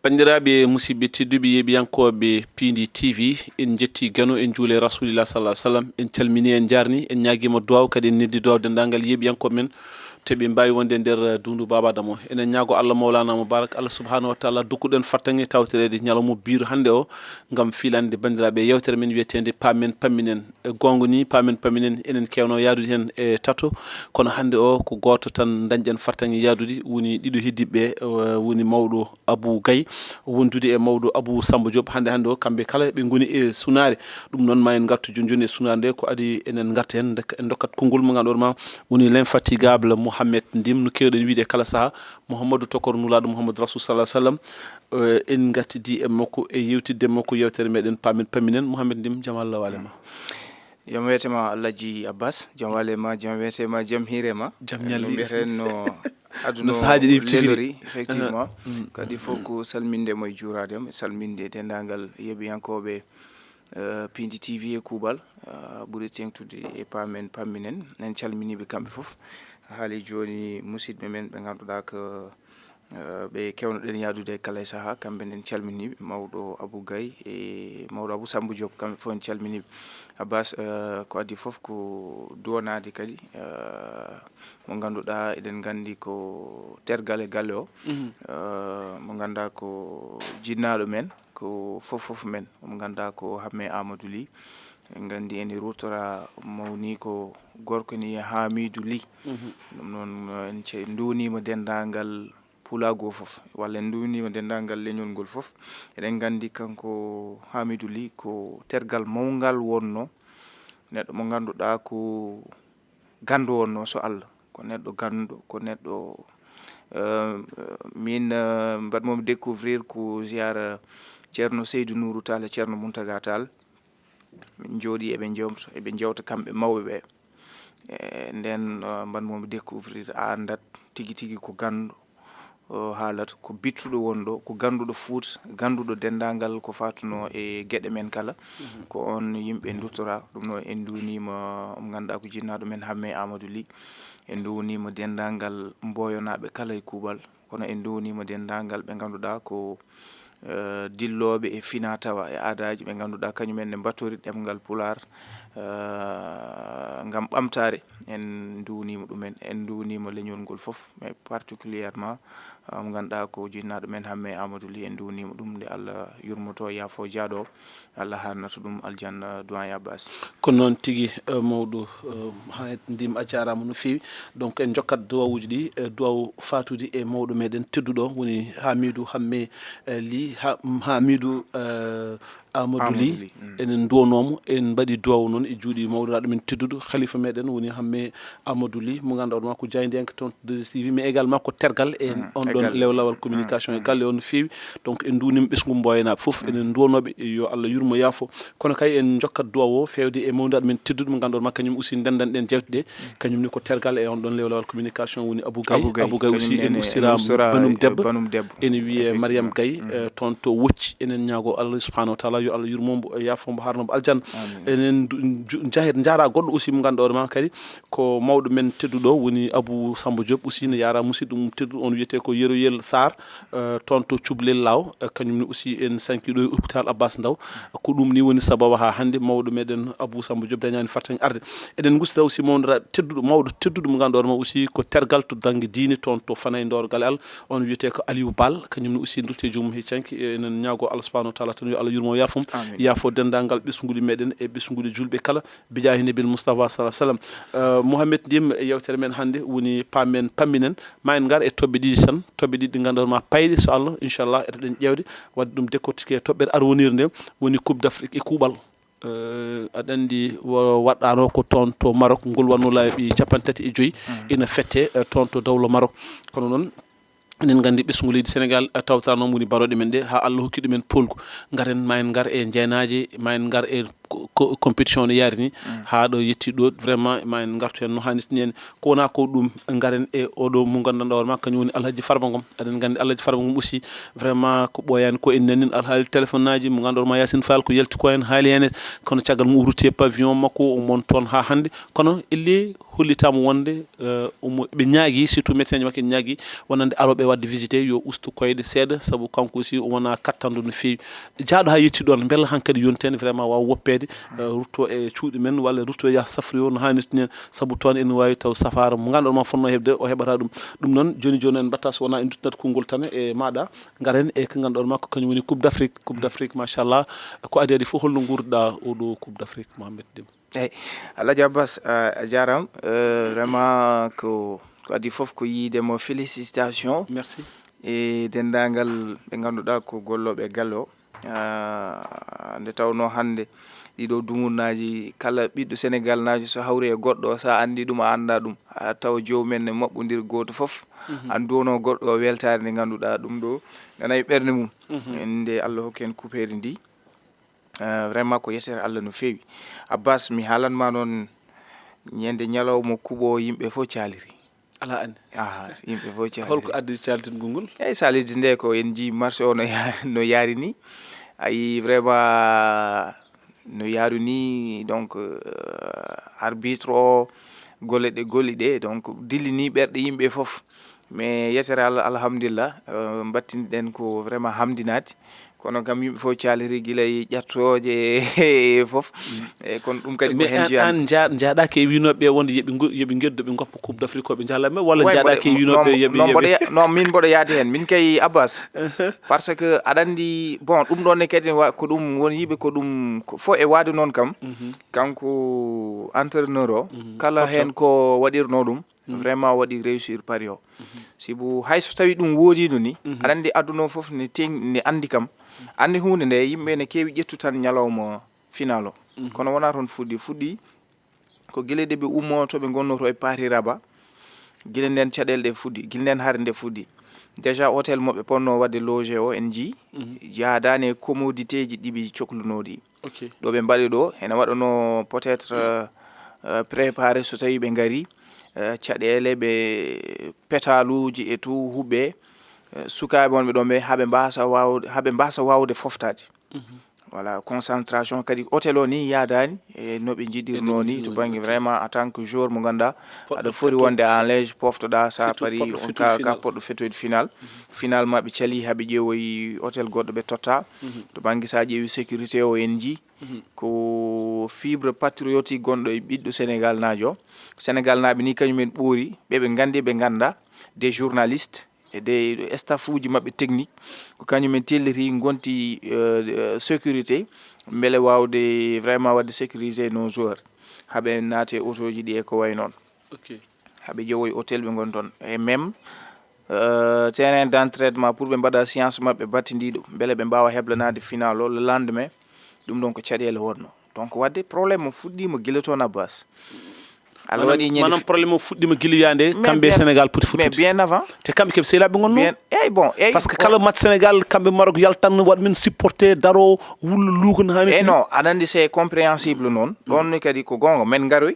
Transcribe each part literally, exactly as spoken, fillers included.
Banndiraaɓe musidɓe tedduɓe yeeɓiyankooɓe Piindi T V, en njetti Geno, en njuule Rasulillah sallallahu alaihi wasallam, en calmini, en njaarni, en ñaagiima duwaaw, kadi en neddi duwaaw denndaangal yeeɓiyankooɓe men, te ɓe mbaawi wonde nder, eh, dundu Baaba Adama o. Enen ñaago Allah Mawlana Mubarak, Allah subhanahu wa taala dokkuɗen fartaŋŋe tawtoreede ñalawma biiru hannde o, ngam fiilande banndiraaɓe yewtere men wiyeteende Paamen Pamminen. E goonga ni, Paamen Pamminen, enen keewno yaadude heen e tato, kono hannde o ko gooto tan ndañɗen fartaŋŋe yaadude, woni ɗiɗo heddiiɓe, eh, woni mawɗo Abou Gaye, wondude e mawɗo Abou Samba Diop. Hannde, hannde o, kamɓe kala ɓe ngoni e sunaare. Ɗum noon, ma en ngartu jooni jooni e sunaare nde, ko adi enen ngarta heen, ndek-, en ndokkat konngol mo ngannduɗaa ma woni l'infatigable Mohamed Ndim, no keewɗen wiyde kala sahaa, Mouhamadou Tokor Nulaaɗo Mouhamadou Rasoul sallallahu alaihi wasallam. Eh, en ngartidi e makko e yewtidde makko yewtere meɗen Paamen Pamminen. Mohamed Ndim, jam Allah waale ma. Jam weete ma, Alhaji Abbas. Jam waale ma, jam weete ma, jam hiire ma. Jam ñalli. No mbiyaten no aduna sahaaji ɗi tigi lelori, effectivement. Kadi fof ko salminde mo e juuraade mo, salminde denndaangal yeeɓiyankooɓe, eh, Piindi T V e kuuɓal, eh, ɓuri teeŋtude e Paamen Pamminen. En calminii ɓe kamɓe fof. Haali jooni musidɓe men ɓe ngannduɗaa ko, eh, ɓe keewnoɗen yaadude kala e sahaa, kamɓe en calminii ɓe, mawɗo Abou Gaye e mawɗo Abou Samba Diop, kamɓe fof en calminii ɓe. Abbas, eh, ko adii fof ko duwanaade kadi, eh, mo ngannduɗaa eɗen nganndi ko tergal e galle o, eh, mo ngannduɗaa ko jinnaaɗo men, ko fof fof men, mo ngannduɗaa ko Hamme Amadou Ly. En nganndi ene rutora mawni ko gorko ni Hamidou Ly. Ɗum noon, eh, en ce-, nduwniima denndaangal pulaagu o fof, walla en nduwniima denndaangal leñol ngol fof. Eɗen nganndi kanko Hamidou Ly ko tergal mawngal wonno, neɗɗo mo ngannduɗaa ko ganndo wonno so Allah, ko neɗɗo ganndo, ko neɗɗo, eh, min, eh, mbaɗ-, mo mi découvrir ko ziyaara Ceerno Seydou Nourou Tall e Ceerno Mountaga Tall. Min njooɗii eɓe jewta, eɓe jewta kamɓe mawɓe ɓe. E nden, eh, mbaɗ-, mo mi découvrir, a anndat tigi tigi ko ganndo, o haalata, ko bittuɗo wonɗo, ko gannduɗo Fuuta, gannduɗo denndaangal ko faatuno e geɗe men kala. Ko on yimɓe duttora. Ɗum noon en nduwniima mo ngannduɗaa ko jinnaaɗo men Hamme Amadou Ly. En nduwniima denndaangal Mboyonaaɓe kala e kuuɓal. Kono en nduwniima denndaangal ɓe ngannduɗaa ko, eh, dillooɓe e finaa-tawaa e aadaaji, ɓe ngannduɗaa kañum en ne mbattori ɗemngal Pulaar, eh, ngam ɓamtaare. En nduwniima ɗum en, en nduwniima leñol ngol fof, mais particulièrement, eh, mo ngannduɗaa ko jinnaaɗo men Hamme Amadou Ly, en nduwniima ɗum nde Allah yurmoto, yaafo jaaɗo. Allah haarnata ɗum aljanna, doyen Abbas. Ko noon tigi, eh, mawɗo, eh, Mohamed Ndim, a jaaraama no feewi. Donc, en njokkat duwawuuji ɗi, eh, duwaw faatude e mawɗo meɗen tedduɗo, woni Hamidou Hamme, eh, Ly, Ha-, Hamidou, eh, Amadou Ly. Amadou Ly, mm. Enen nduwanoomo, en mbaɗi duwaw noon e juuɗe mawɗo men tedduɗo, khalifa meɗen woni Hamme Amadou Ly, mo ngannduɗaa hoore maa ko jaayndiyanke toon deux S T V, mais également ko tergal e on ɗon lewlawal communication e galle o no feewi. Donc, en nduwniima ɓesngu Mboyanaaɓe fof, enen nduwanooɓe yo Allah yurmo yaafo. Kono kay en njokkat duwaw o feewde e mawniraaɗo men tedduɗo mo ngannduɗaa hoore maa kañum aussi ndenndanɗen jewte ɗe. Kañum ni ko tergal e on ɗon lewlawal communication woni Abou Gaye. Abou Gaye, Abou Gaye aussi en ustira banum debbo. Ene wiyee Mariam Gaye, eh, toon to Wocci. Enen ñaago Allah subhanahu wa taala yo Allah yurmo mbo, yaafo mbo, haarno mbo aljanna. Enen ndu-, nju-, njahe-, njaara goɗɗo aussi mo ngannduɗaa hoore maa kadi ko mawɗo men tedduɗo woni Abou Samba Diop aussi ne yaara musidɗo mum tedduɗo on wiyetee ko Yeroyel Sarr, eh, toon to Cublel Law, eh, kañum ne aussi en sanki ɗo e hôpital Abbas Ndaw. Ko ɗum ni woni sababu haa hannde mawɗo meɗen Abou Samba Diop dañaani fartaŋŋe arde. Eɗen ngustira aussi mawnira tedduɗo, mawɗo tedduɗo mo ngannduɗaa hoore maa aussi ko tergal to bannge diine toon to Fanay Ndorgal Allah, on wiyetee ko Aliou Bal, kañum ne aussi ndutte joomum he canki. Enen ñaago Allah subhanahu wa taala tan yo Allah yurmo yaafo mum, yaafo denndaangal ɓesnguuli meɗen e ɓesnguuli juulɓe kala. Bijaahi Nabil Mustafa sallallahu alaihi wasallam. Eh, Mohamed Ndim, yewtere men hannde woni Paamen Pamminen. Ma en ngar e toɓɓe ɗiɗi tan, toɓɓe ɗiɗi ɗe ngannduɗaa hoore maa payɗe, so Allah, inchallah, eɗen ƴeewde waɗde ɗum décortiquer e toɓɓere arwoniire nde woni Coupe d'Afrique e kuuɓal. Eh, aɗa anndi wo-, waɗɗaano ko toon to Maroc, ngol wonnoo laabi capanɗe tati e joy ina fette, eh, toon to dawlo Maroc. Kono noon, enen nganndi ɓesngu leydi Senegal, eh, tawtorano woni barooɗe men ɗe, haa Allah hokki ɗumen poolgu. Ngaren, ma en ngar e njeenaaje, ma en ngar e ko, ko compétition no yaari ni, haa ɗo yetti ɗo, vraiment ma en ngartu heen no haanirta ni en. Ko wona ko ɗum, ngaren e oɗo mo nganndanɗaa hoore ma, kañum woni Alhaji Farba Ngom. Eɗen nganndi Alhaji Farba Ngom aussi, vraiment ko ɓooyaani ko en nanin alhaali téléphone aji mo ngannduɗaa ma Yacine Fall ko yalti ko en haali heen. Kono caggal mum o rutti e pavillon makko, o mon toon haa hannde. Kono elle hollitaama wonde, eh, omo, ɓe ñaagi, surtout médecin ji makko en ñaagi wonande arooɓe waɗde visité yo ustu koyɗe seeɗa, sabu kanko aussi o wona kattanɗo no feewi. Jaaɗo haa yetti ɗoon, mbela hankadi yonti heen vraiment waawa woppeede, eh, rutto e cuuɗi men walla rutto e yaha safroyo no haanirta ni en, sabu toon ene waawi taw safaara mo ngannduɗaa ma fotnoo heɓde o heɓataa ɗum. Ɗum noon jooni jooni en mbaɗta so wonaa en nduttat konngol tan e maaɗa, ngaren e ko ngannduɗaa ma ko kañum woni Coupe d'Afrique. Coupe d'Afrique machallah, ko adii adii fof holno nguurduɗaa oɗo Coupe d'Afrique Mohamed Dem? Eeyi, Alhaji Abbas, a a jaaraama. Eh, vraiment ko ko adii fof ko yiyde mo félicitation. Merci. E denndaangal ɓe ngannduɗaa ko gollooɓe e galle o. Ah, nde tawnoo hannde ɗiɗo dumunnaaji kala ɓiɗɗo Senegal naajo so hawri e goɗɗo o, so a anndi ɗum a anndaa ɗum. A tawa joomum en ne maɓɓondir gooto fof. Anndu wonoo goɗɗo o weltaare nde ngannduɗaa ɗum ɗo nana e ɓernde mum. Nde Allah hokki en kupeeri ndi. Eh, vraiment ko yettere Allah no feewi. Abbas, mi haalan ma noon ñande ñalawma kuɓo yimɓe fof caaliri. Alaa anndi. Aha, yimɓe fof caaliri. Holko addi caaltingol ngol? Eeyi, saalirde nde ko en njii marché o no ya-, no yaari ni. A yii vraiment no yaaru ni, donc, eh, arbitre o, golle ɗe golli ɗe, donc dillini ɓerɗe yimɓe fof. Mais yettere Allah, alhamdulillah, eh, mbattiniɗen ko vraiment hamdinaade. Kono kam yimɓe fof caaliri gila e ƴattooje e fof. E kono ɗum kadi ko mais heen an, jeyan. An nja-, njaaɗaaki e wiinooɓe ɓe wonde yoɓe ngo-, yoɓe ngeddo ɓe ngoppa Coupe d'Afrique ko ɓe njahla men, walla Way, njaaɗaaki e mboɗo, wiinooɓe non, yoɓe, non, yoɓe mboɗo ya-, non, min mboɗo yaade heen. Min kay Abbas. Parce que aɗa anndi, bon, ɗum ɗon ne kadi wa-, ko ɗum woni yiɓe ko ɗum ko fof e waade noon kam. Kanko entraîneur o, kala heen ko waɗirnoo ɗum, vraiment waɗi réussir pari o. Sibu hay so tawii ɗum woodiino ni, aɗa anndi aduna o fof ne teŋ-, ne anndi kam. Anndi huunde nde, yimɓe ne keewi ƴettu tan ñalawma final o. Kono wonaa toon fuɗɗi. Fuɗɗi ko gila ɗe ɓe ummoo to ɓe ngonnoo to e Paris Rabat. Gila nden caɗeele ɗe fuɗɗi, gila nden hare nde fuɗɗi. Déjà hôtel mo ɓe potnoo waɗde logé o en njii. Yaadaani e commodité ji ɗi ɓe coklunoo ɗi. Ok. Ɗo ɓe mbaɗi ɗo, ene waɗanoo peut-être, euh, euh, préparé so tawii ɓe ngarii, euh, caɗeele ɓe, pétaluuji et tout, huɓɓe, euh, sukaaɓe wonɓe ɗon ɓe, haa ɓe mbaasa waawde, haa ɓe mbaasa waawde foftaade. Voilà, concentration kadi hôtel o ni yaadaani e no ɓe njiɗirnoo ni to bannge vraiment en tant que joueur mo ngannduɗaa aɗa foti wonde en ligne poftoɗaa so a parii on ka, ka poɗɗo fetoyde final. Finalement ɓe calii haa ɓe ƴeewoyi hôtel goɗɗo ɓe totta. To bannge so a ƴeewi sécurité o en njii ko fibre patriotique gonɗo e ɓiɗɗo Sénégal naajo. Sénégal naaɓe ni kañum en ɓoori ɓe ɓe nganndi ɓe ngannda des journalistes e des staff uji maɓɓe technique ko kañum en telliti ngonti, euh, euh, sécurité mbele waawde vraiment waɗde sécuriser nos joueurs haa ɓe naate autoji ɗi e ko wayi noon. Ok. Haa ɓe ƴeewoyi hôtel ɓe ngoni toon e même, euh, terrain d'entraînement pour ɓe mbaɗa séance maɓɓe battindiiɗo mbele ɓe mbaawa heblanaade final o le lendemain. Ɗum ɗon ko caɗeele wonno. Donc waɗde problème o fuɗɗiima gila toon Abbas. Allah waɗi ñande maanaam problème o fuɗɗiima gila wiyaande kamɓe Sénégal poti fuɗɗude bien avant. Te kamɓe keɓe sehilaaɓe ngonno. Bien, eyyi bon, eyyi. Parce que kala match Sénégal kamɓe Maroc yaltan waɗa min supporté daro wullo luuko no haani. Eyyi non, aɗa anndi c'est compréhensible noon. Ɗon ne kadi ko goonga men ngaroy.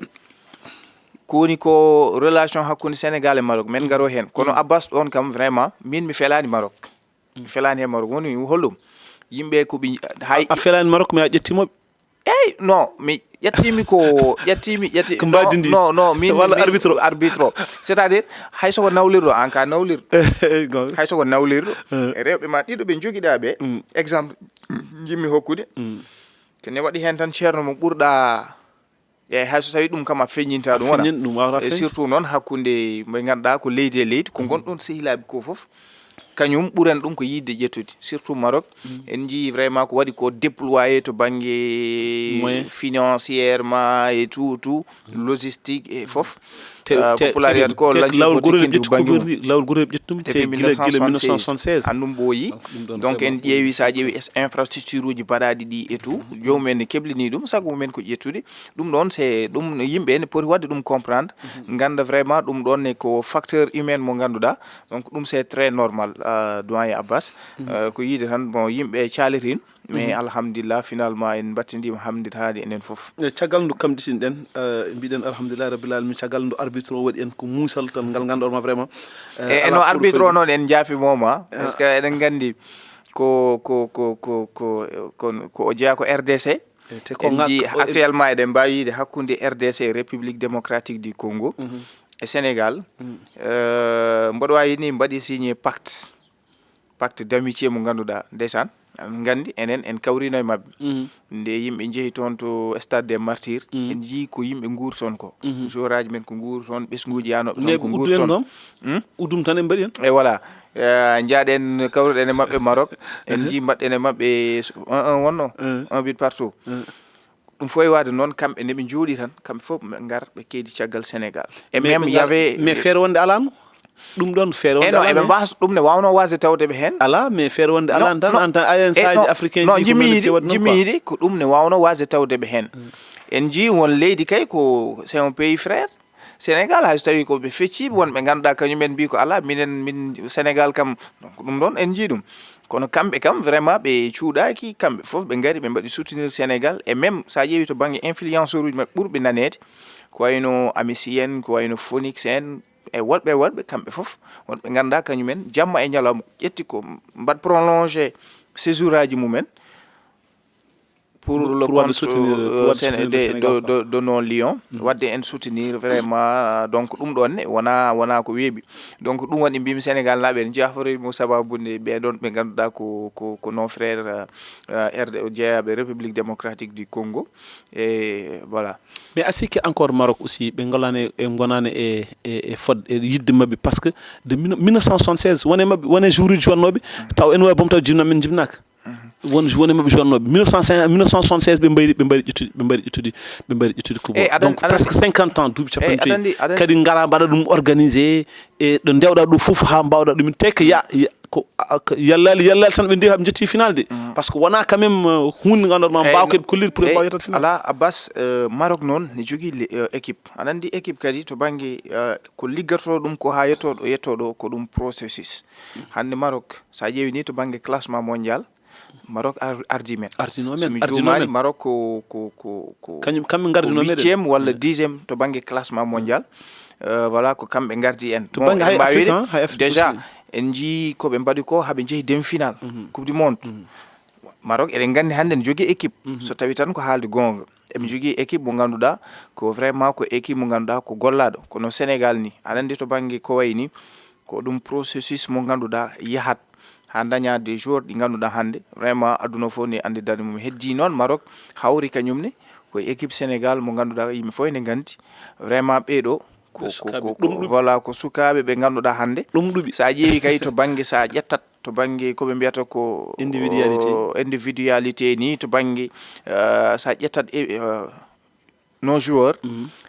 Ko woni ko relation hakkunde Sénégal e Maroc men ngaro heen. Kono Abbas ɗon kam vraiment min mi felaani Maroc. Mi felaani heen Maroc woni holɗum? Yimɓe ko ɓe hay a felaani Maroc mais a ƴettiima ɓe. Eyyi non, mi ƴettiimi ko ƴettiimi ƴetti ko mbadindi non non min walla arbitre arbitre o. C'est-à-dire hay soko nawlirɗo an ka nawlirɗo. Hay soko nawlirɗo e rewɓe ma ɗiɗo ɓe njogiɗa ɓe. Exemple jimmi hokkude. Ko ne waɗi heen tan ceerno mo ɓurɗa. Eyyi hay so tawii ɗum kam a feññinta ɗum wona. E surtout noon hakkunde mo ngannduɗaa ko leydi e leydi ko ngonɗon sehilaaɓe ko fof. Kañum ɓuran ɗum ko yiɗde ƴettude surtout Maroc. En njii vraiment ko waɗi ko déployé to bannge financièrement et tout tout logistique et fof. Te ko pulaar wiyata ko lañcu lawol goto ɓe ƴetti bannge mum. Lawol goto ɓe ƴetti ɗum te gila gila mille neuf cent soixante-seize anndum ɓooyi. Donc en ƴeewi so a ƴeewi infrastructure uji baɗaɗi ɗi et tout joomum en ne keblini ɗum sago mumen ko ƴettude. Ɗum ɗon c'est ɗum yimɓe ne poti waɗde ɗum comprendre. Ngannda vraiment ɗum ɗon ne ko facteur humain mo ngannduɗaa. Donc ɗum c'est très normal. Ah, doyen Abbas, eh, ko yiide tan, bon, yimɓe caalirin, mais alhamdulillah, finalement, en mbattindiima hamditaade enen fof. E caggal ndu kamɗitinɗen, eh, mbiɗen alhamdulillah rabbil alamin, caggal ndu arbitre o waɗi en ko muusal tan ngal ngannduɗon ma vraiment. Eh, e no arbitre o noon en njaafiima mo, parce que eɗen nganndi ko, ko, ko, ko, ko, ko, ko o jeyaa ko R D C. E te ko en njii actuellement eɗen mbaawi yiide hakkunde R D C, République Démocratique du Congo, e Sénégal. Eh, mboɗo waawi ni mbaɗi signé pacte, pacte d'amitié mo ngannduɗaa, ndeysaan, amin nganndi enen en kawrino e maɓɓe. Nde yimɓe njehi toon to Stade des Martyrs, en njii ko yimɓe nguuri toon ko. Joueur aji men ko nguuri toon, ɓesnguuji yaanooɓe toon ko nguuri toon. Udum tan en mbaɗi en. E voilà. Eh, njaaɗen, kawruɗen e maɓɓe Maroc, en njii mbaɗɗen e maɓɓe un un wonno, un but partout. Ɗum fof e waade noon, kamɓe nde ɓe njooɗi tan, kamɓe fof ɓe ngar ɓe keedi caggal Sénégal. E mais même ɓe ngal- yawe mais feere wonde alaano? Ɗum ɗon feere wonde e no alaano eɓe he? Mbaawa ɗum ne waawnoo waasde tawde ɓe heen. Alaa, mais feere wonde alaano tan, en tant que A N C aji africain non, ji ko jimmi yiide, jimmi yiide ko ɗum ne waawnoo waasde tawde ɓe heen. En njii won leydi kay ko c'est un pays frère. Sénégal, hay so tawii ko ɓe fecciiɓe, won ɓe ngannduɗaa kañumen mbii ko alaa, minen, min Sénégal kam, donc ɗum ɗoon en njii ɗum. Kono kamɓe kam, vraiment, ɓe cuuɗaaki, kamɓe fof ɓe ngari, ɓe mbaɗi soutenir Sénégal, e même so a ƴeewii to bannge influenceur uji maɓɓe ɓurɓe naneede, ko wayno Amici en, ko wayno Phoenix en, e woɗɓe e woɗɓe, kamɓe fof, won ɓe ngannduɗaa kañumen, jamma e ñalawma, ƴetti ko mbaɗ prolongé séjour aji mumen, pour le compte de, de, de nos lions, waɗde en soutenir vraiment, donc ɗum ɗoon ne wona, wona ko weeɓi. Donc ɗum waɗi mbimi Sénégal naaɓe en jafori mo sababude ɓe ɗoon ɓe ngannduɗaa ko, ko, ko nos frères, euh, euh, R D, jeeyaaɓe République Démocratique du Congo. Et voilà. Mais a sikki encore Maroc aussi, ɓe ngolani, ɓe ngonani e, e, e fod-, e yidde maɓɓe, parce que de mille neuf cent soixante-seize, wone maɓɓe, wone joueur uji wonnooɓe, taw ene wawi boom taw jibna men jibnaka. Won, woni maɓɓe jonnooɓe. Mille neuf cent cinq, mille neuf cent soixante-seize, ɓe mbayri, ɓe mbayri ƴettude, ɓe mbayri ƴettude coupe o. Donc, presque cinquante ans, duuɓi capanɗe joyi. Kadi ngara mbaɗa ɗum organisé, e ɗo ndewɗa ɗum fof haa mbawɗa ɗum. Te ko ya, ya, ko, a, ko yallali, yallali tan ɓe ndewi haa ɓe njetti final de. Parce que wona quand même, euh, huunde ngannduɗaa ma mbaawa ko ɓe kolliri pour ɓe mbawa yettude final. Ala Abbas, euh, Maroc noon ne jogii le-, euh, équipe. Aɗa anndi équipe kadi to bannge, euh, ko liggatoo ɗum ko haa yettoo ɗo, yettoo ɗo ko ɗum processus. Hannde Maroc, so a ƴeewi ni to bannge classement mondial, Maroc ar-, ardii men. Ardino men, so mi juumaani, Maroc ko, ko, ko, ko kañum, kamɓe ngardino meɗen. Huitième walla dixième to bannge classement mondial. Euh, voilà, ko kamɓe ngardi en. To bannge hay Afrique, hay Afrique déjà, en njii ko ɓe mbaɗi ko, haa ɓe njehi demi-finale Coupe du Monde. Maroc, eɗen nganndi hannde ne jogii équipe. So tawii tan ko haalde goonga. Eɓe njogii équipe mo ngannduɗaa ko vraiment ko équipe mo ngannduɗaa ko gollaaɗo. Kono Sénégal ni, aɗa anndi to bannge ko wayi ni, ko ɗum processus mo ngannduɗaa yahat haa daña des joueurs ɗi ngannduɗaa hannde vraiment aduna fof ne anndi darnde mum. Heddii noon Maroc hawri kañum ne ko e équipe Sénégal mo ngannduɗaa yimɓe fof ene nganndi vraiment ɓeeɗo ko, ko, ko, ko, voilà, ko sukaaɓe ɓe ngannduɗaa hannde. Ɗum ɗuɓi. So a ƴeewi kay to bannge, so a ƴettat to bannge ko ɓe mbiyata ko individualité, individualité ni to bannge, euh, so a ƴettat e, euh, nos joueurs,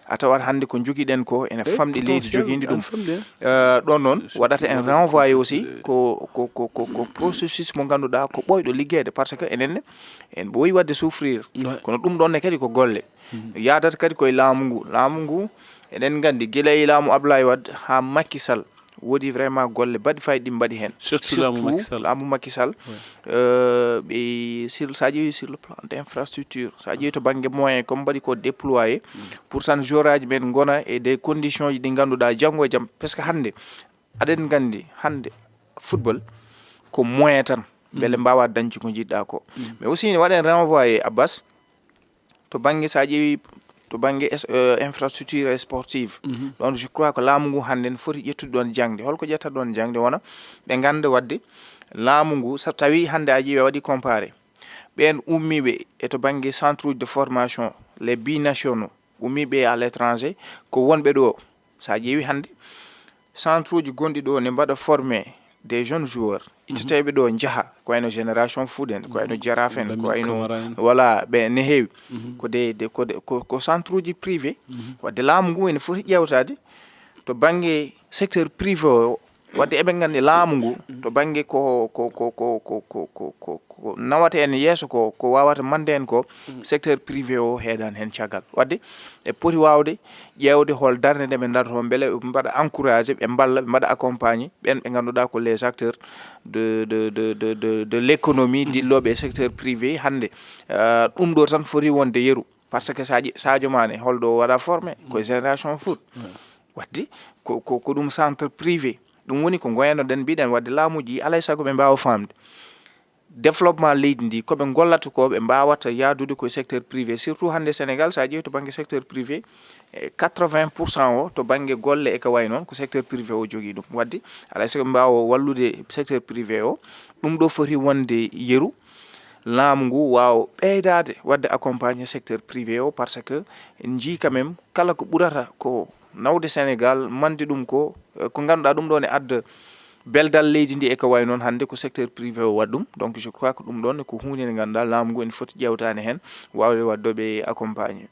a tawat hannde ko njogiɗen ko ene famɗi leydi jogiindi ɗum. Euh, ɗon noon waɗata en renvoyé aussi ko, ko, ko, ko, ko processus mo ngannduɗaa ko ɓooyɗo liggeede, parce que enen ne en ɓooyi waɗde souffrir. Kono ɗum ɗon ne kadi ko golle. Yaadata kadi koye laamu ngu. Laamu ngu, eɗen nganndi gila e laamu Ablaye Wade haa Macky Sall, woodi vraiment golle baɗɗi fayida ɗi mbaɗi heen. Surtout laamu Macky Sall. Laamu Macky Sall. Euh, ɓe sur, so a ƴeewi sur le plan d' infrastructure, so a ƴeewi to bannge moyen, comme mbaɗi ko déployé, pour tan joueur aji men ngona e des conditions ji ɗi ngannduɗaa janngo e jam, parce que hannde, aɗen nganndi hannde football ko moyen tan, mbele mbaawa dañde ko njiɗɗaa ko. Mais aussi ne waɗen renvoyé Abbas, to bannge, so a ƴeewi to bannge es-, euh, infrastructure sportive, ɗon je crois ko laamu ngu hannde ne foti ƴettude ɗon jaŋde. Holko ƴetta ɗon jaŋde? Wona ɓe ngannda waɗde laamu ngu, so tawii hannde a ƴeewi a waɗi comparé ɓeen ummiiɓe e to bannge centre uji de formation, les binationaux, ummiiɓe à l'étranger, ko wonɓe ɗo. So a ƴeewi hannde centre uji gonɗi ɗo ne mbaɗa formé des jeunes joueurs itteteeɓe ɗo njaha, ko wayno Génération Foot en, ko wayno Jaraaf en, ko wayno, voilà, ɓe ne heewi. Ko de, de, ko de, ko, ko centre uji privé. Waɗde laamu ngu ene foti ƴeewtaade to bannge secteur privé o, Wadde eɓe nganndi laamu ngu, to bannge ko, ko, ko, ko, ko, ko, ko, ko, ko nawata en yeeso ko, ko waawata mande en ko, secteur privé o heedan heen caggal. Wadde e poti waawde ƴeewde hol darnde nde ɓe ndarotoo, mbele ɓe mbaɗa encouragé, ɓe mballa, ɓe mbaɗa accompagné ɓeen ɓe ngannduɗaa ko les acteurs de, de, de, de, de, de l'économie, dillooɓe e secteur privé hannde. Euh, ɗum ɗo tan foti wonde yeru. Parce que Sadio, Sadio Mané, holɗo o waɗa formé? Ko génération foot. Wadde ko, ko, ko ɗum centre privé. Ɗum woni ko ngoyanoɗen, mbiɗen wadde laamuuji ɗi alay sago ɓe mbaawa faamde développement leydi ndi, ko ɓe ngollata ko, ɓe mbaawata yaadude ko e secteur privé. Surtout hannde Sénégal, so a ƴeewi to bannge secteur privé, e quatre-vingts pour cent o to bannge golle e ko wayi noon, ko secteur privé o jogii ɗum. Wadde alay sago ɓe mbaawa wallude secteur privé o. Ɗum ɗo foti wonde yeru. Laamu ngu waawa ɓeydaade waɗde accompagné secteur privé o, parce que en njii quand même kala ko ɓurata ko nawde Sénégal, mande ɗum ko, eh, ko ngannduɗaa ɗum ɗoon e adda beldal leydi ndi e ko wayi noon, hannde ko secteur privé o waɗi ɗum. Donc je crois que ɗum ɗoon ko huunde nde ngannduɗaa laamu ngu ene foti ƴeewtaade heen, waawde waɗde ɓe accompagné.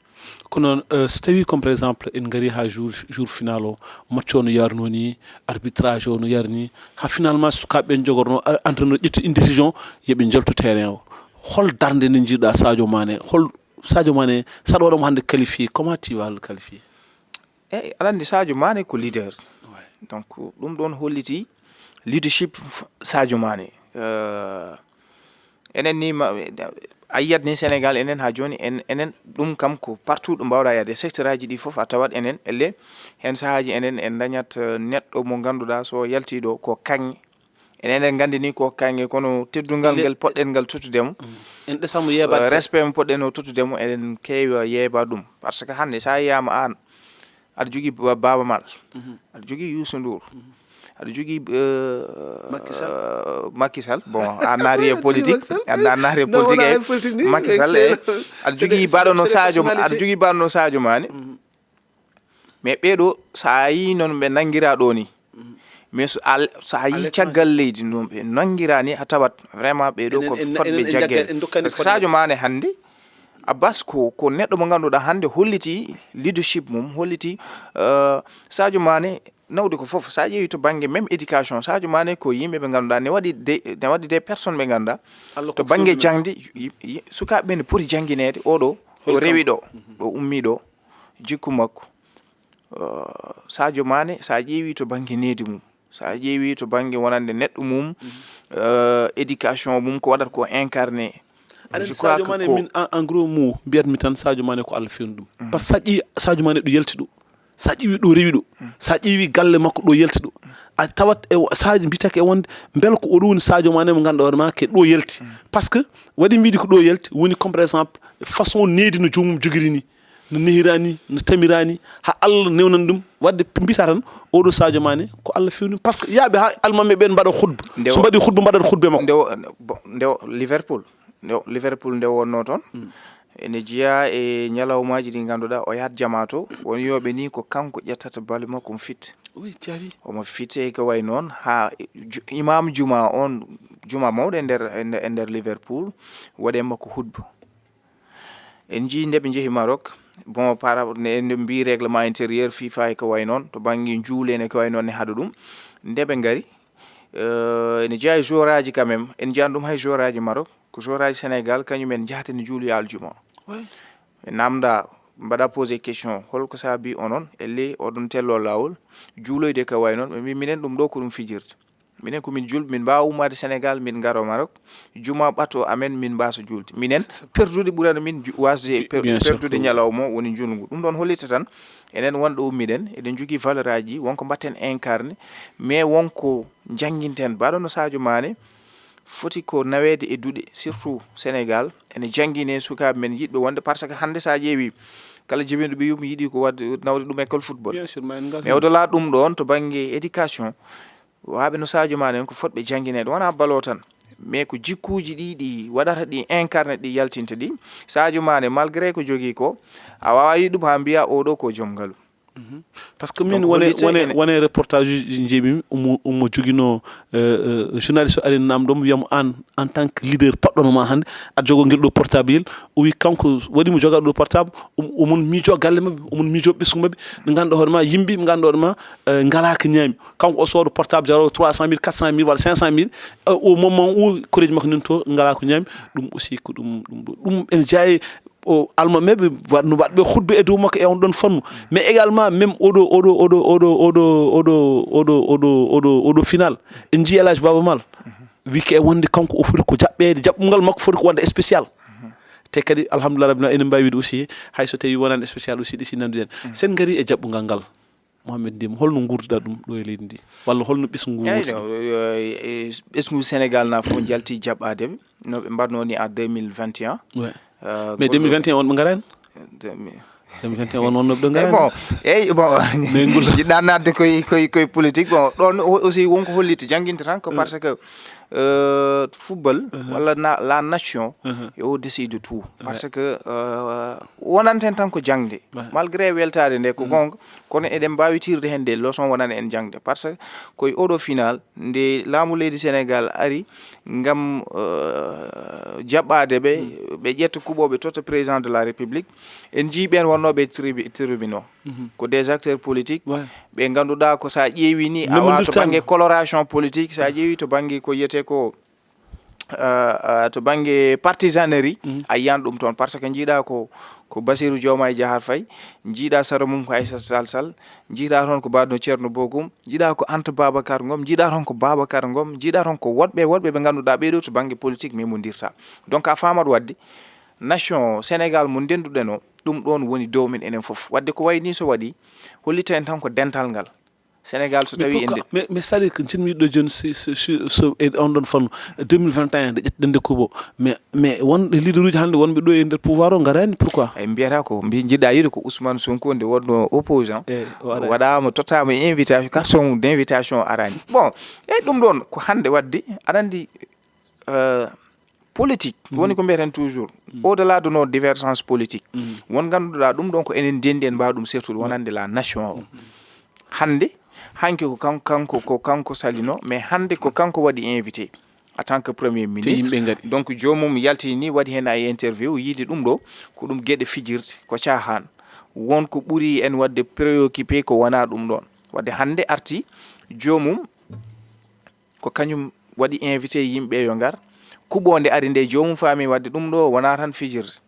Kono, euh, so tawii comme par exemple en ngarii haa jour, jour final o, match o no yarnoo ni, arbitrage o no yarni, haa finalement sukaaɓe ɓe njogornoo, a-, entraîneur ƴetti une décision, yo ɓe njaltu terrain o. Hol darnde nde njiiɗaa Sadio Mané? Hol Sadio Mané, saɗa waɗa mo hannde qualifié, comment tu vas le qualifier? Eyi, aɗa anndi Sadio Mané ko leader. Donc ɗum ɗoon holliti leadership f-, Sadio Mané. Euh, enen ni ma, a yiyat ni Sénégal, enen haa jooni, en, enen ɗum kam ko partout ɗo mbaawɗaa yahde, secteur aji ɗi fof a tawat enen, elle, heen sahaaji enen en dañat, euh, neɗɗo mo ngannduɗaa so yaltii ɗo ko kaŋŋe. Enen eɗen nganndi ni ko kaŋŋe, kono teddungal ngel poɗɗen ngal tottude mo, en ɗesamo yeebaade, euh, respect mo poɗɗen o tottude mo, eɗen keewi yeeba ɗum. Parce que hannde so a yiyaama aan, aɗa jogii Ba-, Baaba Maal, aɗa jogii Youssou Ndour, aɗa jogii, euh, Macky Sall. Euh, Macky Sall. Bon, a naati e politique, a naati e politique, e politique ni, Macky Sall, e aɗa jogii baɗono Sadio, aɗa jogii baɗono Sadio Mané. Mais ɓee ɗo, so a yii noon ɓe nanngiraa ɗo ni, mais so a, so a yii caggal leydi noon ɓe nanngiraa ni, a tawat vraiment ɓee ɗo ko fotɓe jaggeede. Parce que Sadio Mané hannde, Abbas ko, ko neɗɗo mo ngannduɗaa hannde holliti leadership mum, holliti, euh, Sadio Mané nawde ko fof. So a ƴeewi to bannge même éducation, Sadio Mané ko yimɓe ɓe ngannduɗaa ne waɗi de, ne waɗi des personnes ɓe ngannduɗaa to bannge jaŋde, yi-, yi-, sukaaɓe ɓe ne poti janngineede, oɗo ɗo rewi ɗo, ɗo ummi ɗo, jikku makko. Euh, Sadio Mané, so a ƴeewi to bannge needi mum, so a ƴeewi to bannge wonande neɗɗo mum, euh, éducation mum, ko waɗata ko incarné. Aɗa anndi Sadio Mané, min en, en gros mot, mbiyatmi tan Sadio Mané ko Allah fewni ɗum. Par ce que so a ƴeewi Sadio Mané ɗo yalti ɗo, so a ƴeewi ɗo rewi ɗo, so a ƴeewi galle makko ɗo yalti ɗo, a tawat e wo-, Sadio mbiyata ko e wonde mbela ko oɗo woni Sadio Mané mo ngannduɗaa hoore ma ke ɗo yalti. Par ce que waɗi mbiɗi ko ɗo yalti, woni comme par exemple façon needi no joomum jogiri ni. No nehira ni, no tamira ni, haa Allah newnan ɗum. Waɗde mbiyata tan, oɗo Sadio Mané, ko Allah fewni. Par ce que yaaɓe haa almamme ɓeen mbaɗa khutba. So mbaɗi khutba, mbaɗat khutba e makko. Nde o, bon, nde o Liverpool, nde o Liverpool nde wonnoo toon, ene jeyaa e ñalawmaaji ɗi ngannduɗaa, o yahat jamaa to, won yooɓe ni ko kanko ƴettata bale makko, omo fit. Oui, jaabi. Omo fit e ko wayi noon, haa ju-, imam juma on, juma mawɗo e nder, e nder, e nder Liverpool, waɗi e makko khutba. En njii nde ɓe njehi Maroc, bon, par rapport ne, en mbii règlement intérieur FIFA e ko wayi noon, to bannge njuule ne ko wayi noon ne haɗa ɗum. Nde ɓe ngari, euh, ene jeyaa e joueur aji quand même, en njiyaani ɗum hay joueur aji Maroc, ko joueur aji Sénégal, kañum en njahata ne njuuloya aljuma. Ɓe naamnda, mbaɗa posé question, hol ko saabii onon, elle, oɗon tello laawol juuloyde ko wayi noon? Ɓe mbii, minen ɗum ɗo ko ɗum fijirta. Minen ko min juulɓe, min mbaawa ummaade Sénégal, min ngara Maroc, juma ɓato amen, min mbaasa juulde. Minen, perdude ɓurani min ju-, waasde per-, perdude ñalawma o, woni njuulngu. Ɗum ɗoon hollita tan, enen wonɓe ummiɗen, eɗen njogii valeur aji, won ko mbaɗten incarné, mais won ko njannginten. Mbaɗo no Sadio Mané, foti ko naweede e duɗe, surtout Sénégal, ene janngine sukaaɓe men yiɗɓe wonde, par ce que hannde so a ƴeewi, kala jibinɗo ɓiyum yiɗi ko waɗde, nawde ɗum école football. Bien sûr, ma en ngartu. Mais au-delà ɗum ɗoon, to bannge éducation, waaɓe no Sadio Mané en ko fotɓe janngineede, wonaa ballon tan, mais ko jikkuuji ɗi, ɗi waɗata ɗi incarné, ɗi yaltinta ɗi. Sadio Mané, malgré ko jogii ko, a waawaa yiɗ ɗum haa mbiyaa oo ɗoo ko joom ngalu. Parce que min wone wone wone reportage uji njeeɓimi omo omo joginoo journaliste o ari namdo mo wiyamo an en tant que leader paɗɗono ma hannde aɗa jogoo ngel ɗo portable yel. O wi kanko waɗi mo jogaɗo ɗo portable, omon miijo galle maɓɓe, omon miijo ɓesngu maɓɓe, ɓe ngannduɗaa hoore ma yimɓe ɓe ngannduɗaa hoore ma ngalaa ko ñaami. Kanko o sooda portable jaro trois cent mille, quatre cent mille walla cinq cent mille. Au moment où koreeji makko nani to ngalaa ko ñaami. Ɗum aussi ko ɗum ɗum ɗo ɗum ene jeyaa e o almameeɓe waɗno waɗɓe hutba e dow makko e on ɗon fannu. Mais également même oɗo oɗo oɗo oɗo oɗo oɗo oɗo oɗo oɗo oɗo final en njii El Hadj Baba Mal wike e wonde kanko o foti ko jaɓɓeede jaɓɓungal makko foti ko wonde spécial. Te kadi alhamdulillah rabbil enen mbawi wiide aussi hay so tawi wonani spécial aussi ɗi si nanduɗen sen ngari e jaɓɓungal ngal. Mohamed Ndim, holno nguurduɗaa ɗum ɗo e leydi ndi? Walla holno ɓesngu ngu wuurdi? Ɓesngu Sénégal na fof njalti jaɓɓaadeɓe no ɓe mbaɗnoo ni en deux mille vingt et un. Mais deux mille vingt et un wonɓe ngaraani? Deux mille vingt et un won wonnooɓe ɗo ngaraani? Bon, eyi bon, jiɗɗa naatde koye koye koye politique. Bon, ɗoon aussi wonko hollitta jannginta tan ko parce que football walla la nation est au-dessus de tout. Parce que wonanten tan ko jaŋde. Malgré weltaade nde ko goonga, kono eɗen mbaawi tiirde heen nde leçon wonana en jaŋde. Parce que koye oɗo final nde laamu leydi Sénégal ari ngam jaɓɓaade ɓe, ɓe ƴetta kuɓooɓe totta président de la République. En njii ɓeen wonnooɓe e tribunaux ko des acteurs politiques ɓe ngannduɗaa ko so a ƴeewi ni a wawa to bannge coloration politique, so a ƴeewi to bannge ko yiyetee ko to bannge partisanerie a yiyan ɗum toon. Parce que njiiɗa ko ko Bassirou Diomaye Diakhar Faye, njiiɗa sara mum ko Aïssata Tall Sall, njiiɗa toon ko mbaɗno Ceerno Bokum, njiiɗa ko Anta Babacar Ngom, njiiɗa toon ko Babacar Ngom, njiiɗa toon ko woɗɓe woɗɓe ɓe ngannduɗaa ɓeeɗo to bannge politique memondirta. Donc a faamat waɗde nation Sénégal mo ndenduɗen o ɗum ɗoon woni dow men enen fof. Waɗde ko wayi ni so waɗi hollita en tan ko dental ngal. Sénégal so tawi en mais mais c'est à dire que jinmi ɗo joni si so e on ɗon fannu deux mille vingt et un nde ƴettuɗen nde kuuɓo mais mais won leader uji hannde wonɓe ɗo e nder pouvoir o ngaraani pourquoi? Eyi mbiyata ko mbi jiɗɗa yiide ko Ousmane Sonko nde wonno opposant waɗama tottama invitation, carton d' invitation arani. Bon, eyyi ɗum ɗon ko hannde waɗde aɗa anndi politique woni ko mbiyeten toujours au delà de nos divergences politiques won ngannduɗaa ɗum ɗon ko enen ndenndi en mbaawa ɗum sertude wonande la nation o. Hannde hanki ko kanko kanko ko kanko salino mais hannde ko kanko waɗi invité en tant que premier ministre. Donc joomum yaltini ni waɗi heen ay interview yiide ɗum ɗo ko ɗum geɗe fijirde ko caahan. Won ko ɓuri en waɗde préoccupé ko wona ɗum ɗon. Waɗde hannde arti joomum ko kañum waɗi invité yimɓe yo ngar. Kuɓo nde ari nde joomum faami waɗde ɗum ɗo wona tan fijirde.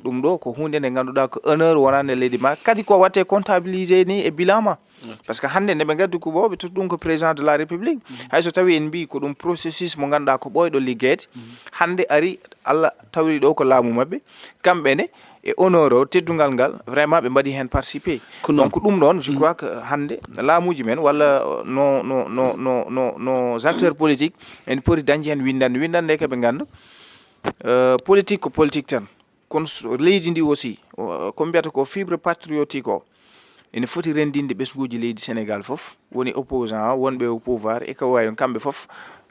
Ɗum ɗo ko huunde nde ngannduɗaa ko honneur wonande leydi ma kadi ko watte comptabilisé ni e bilan ma. Parce que hannde nde ɓe ngaddi kuɓooɓe tout ɗum ko président de la république. Hay so tawi en mbi ko ɗum processus mo ngannduɗaa ko ɓooyɗo liggeede. Hannde ari Allah tawri ɗo ko laamu maɓɓe kamɓe ne e honneur o teddungal ngal vraiment ɓe mbaɗi heen participé. Donc ɗum ɗon je crois que hannde laamuuji men walla no no no no no nos acteurs politiques en poti dañde heen winndannde winndannde ka ɓe ngannda politique ko politique tan. Kono leydi ndi aussi ko mbiyata ko fibre patriotique o ene foti renndinde ɓesnguuji leydi Sénégal fof woni opposant o wonɓe au pouvoir e ko wayi kamɓe fof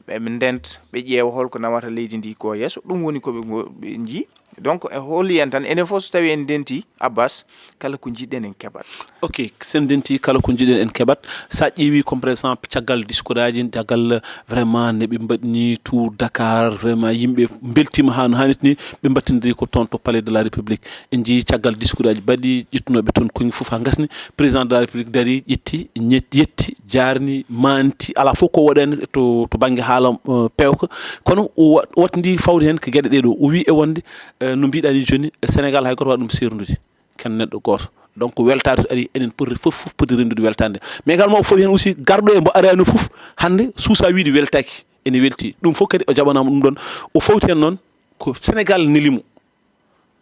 ɓe ndenta ɓe ƴeewa holko nawata leydi ndi ko yeeso. Ɗum woni ko ɓe njii. Donc e holli en tan enen fof so tawi en ndenti Abbas kala ko njiɗɗen en keɓat. Ok, sen ndenti kala ko njiɗɗen en keɓat. Sa ƴeewi comme par exemple caggal discours aji caggal vraiment ne ɓe mbaɗni tour Dakar vraiment yimɓe mbeltima ha no hanniti ni. Ɓe mbattindiri ko toon to palais de la république en njii caggal discours aji mbaɗi ƴettunoɓe toon koŋi fof ha gasni. Président de la république dari ƴetti ñetti yetti jarni manti ala fof ko waɗani to to banggue haala pewka. Kono o wattidi fawde hen ko gueɗe ɗe ɗo o wi e wonde no mbiɗani joni Sénégal hay goto waɗa ɗum serdude ken neɗɗo goto. Donc weltare so ari enen poti fof fof poti rendude weltade nde. Mais également o fawi hen aussi garɗo e mbo arani fof hande suusa wiide weltaki ene welti ɗum fof kadi o jaɓanama ɗum ɗon. O fawti hen noon ko Sénégal nelimo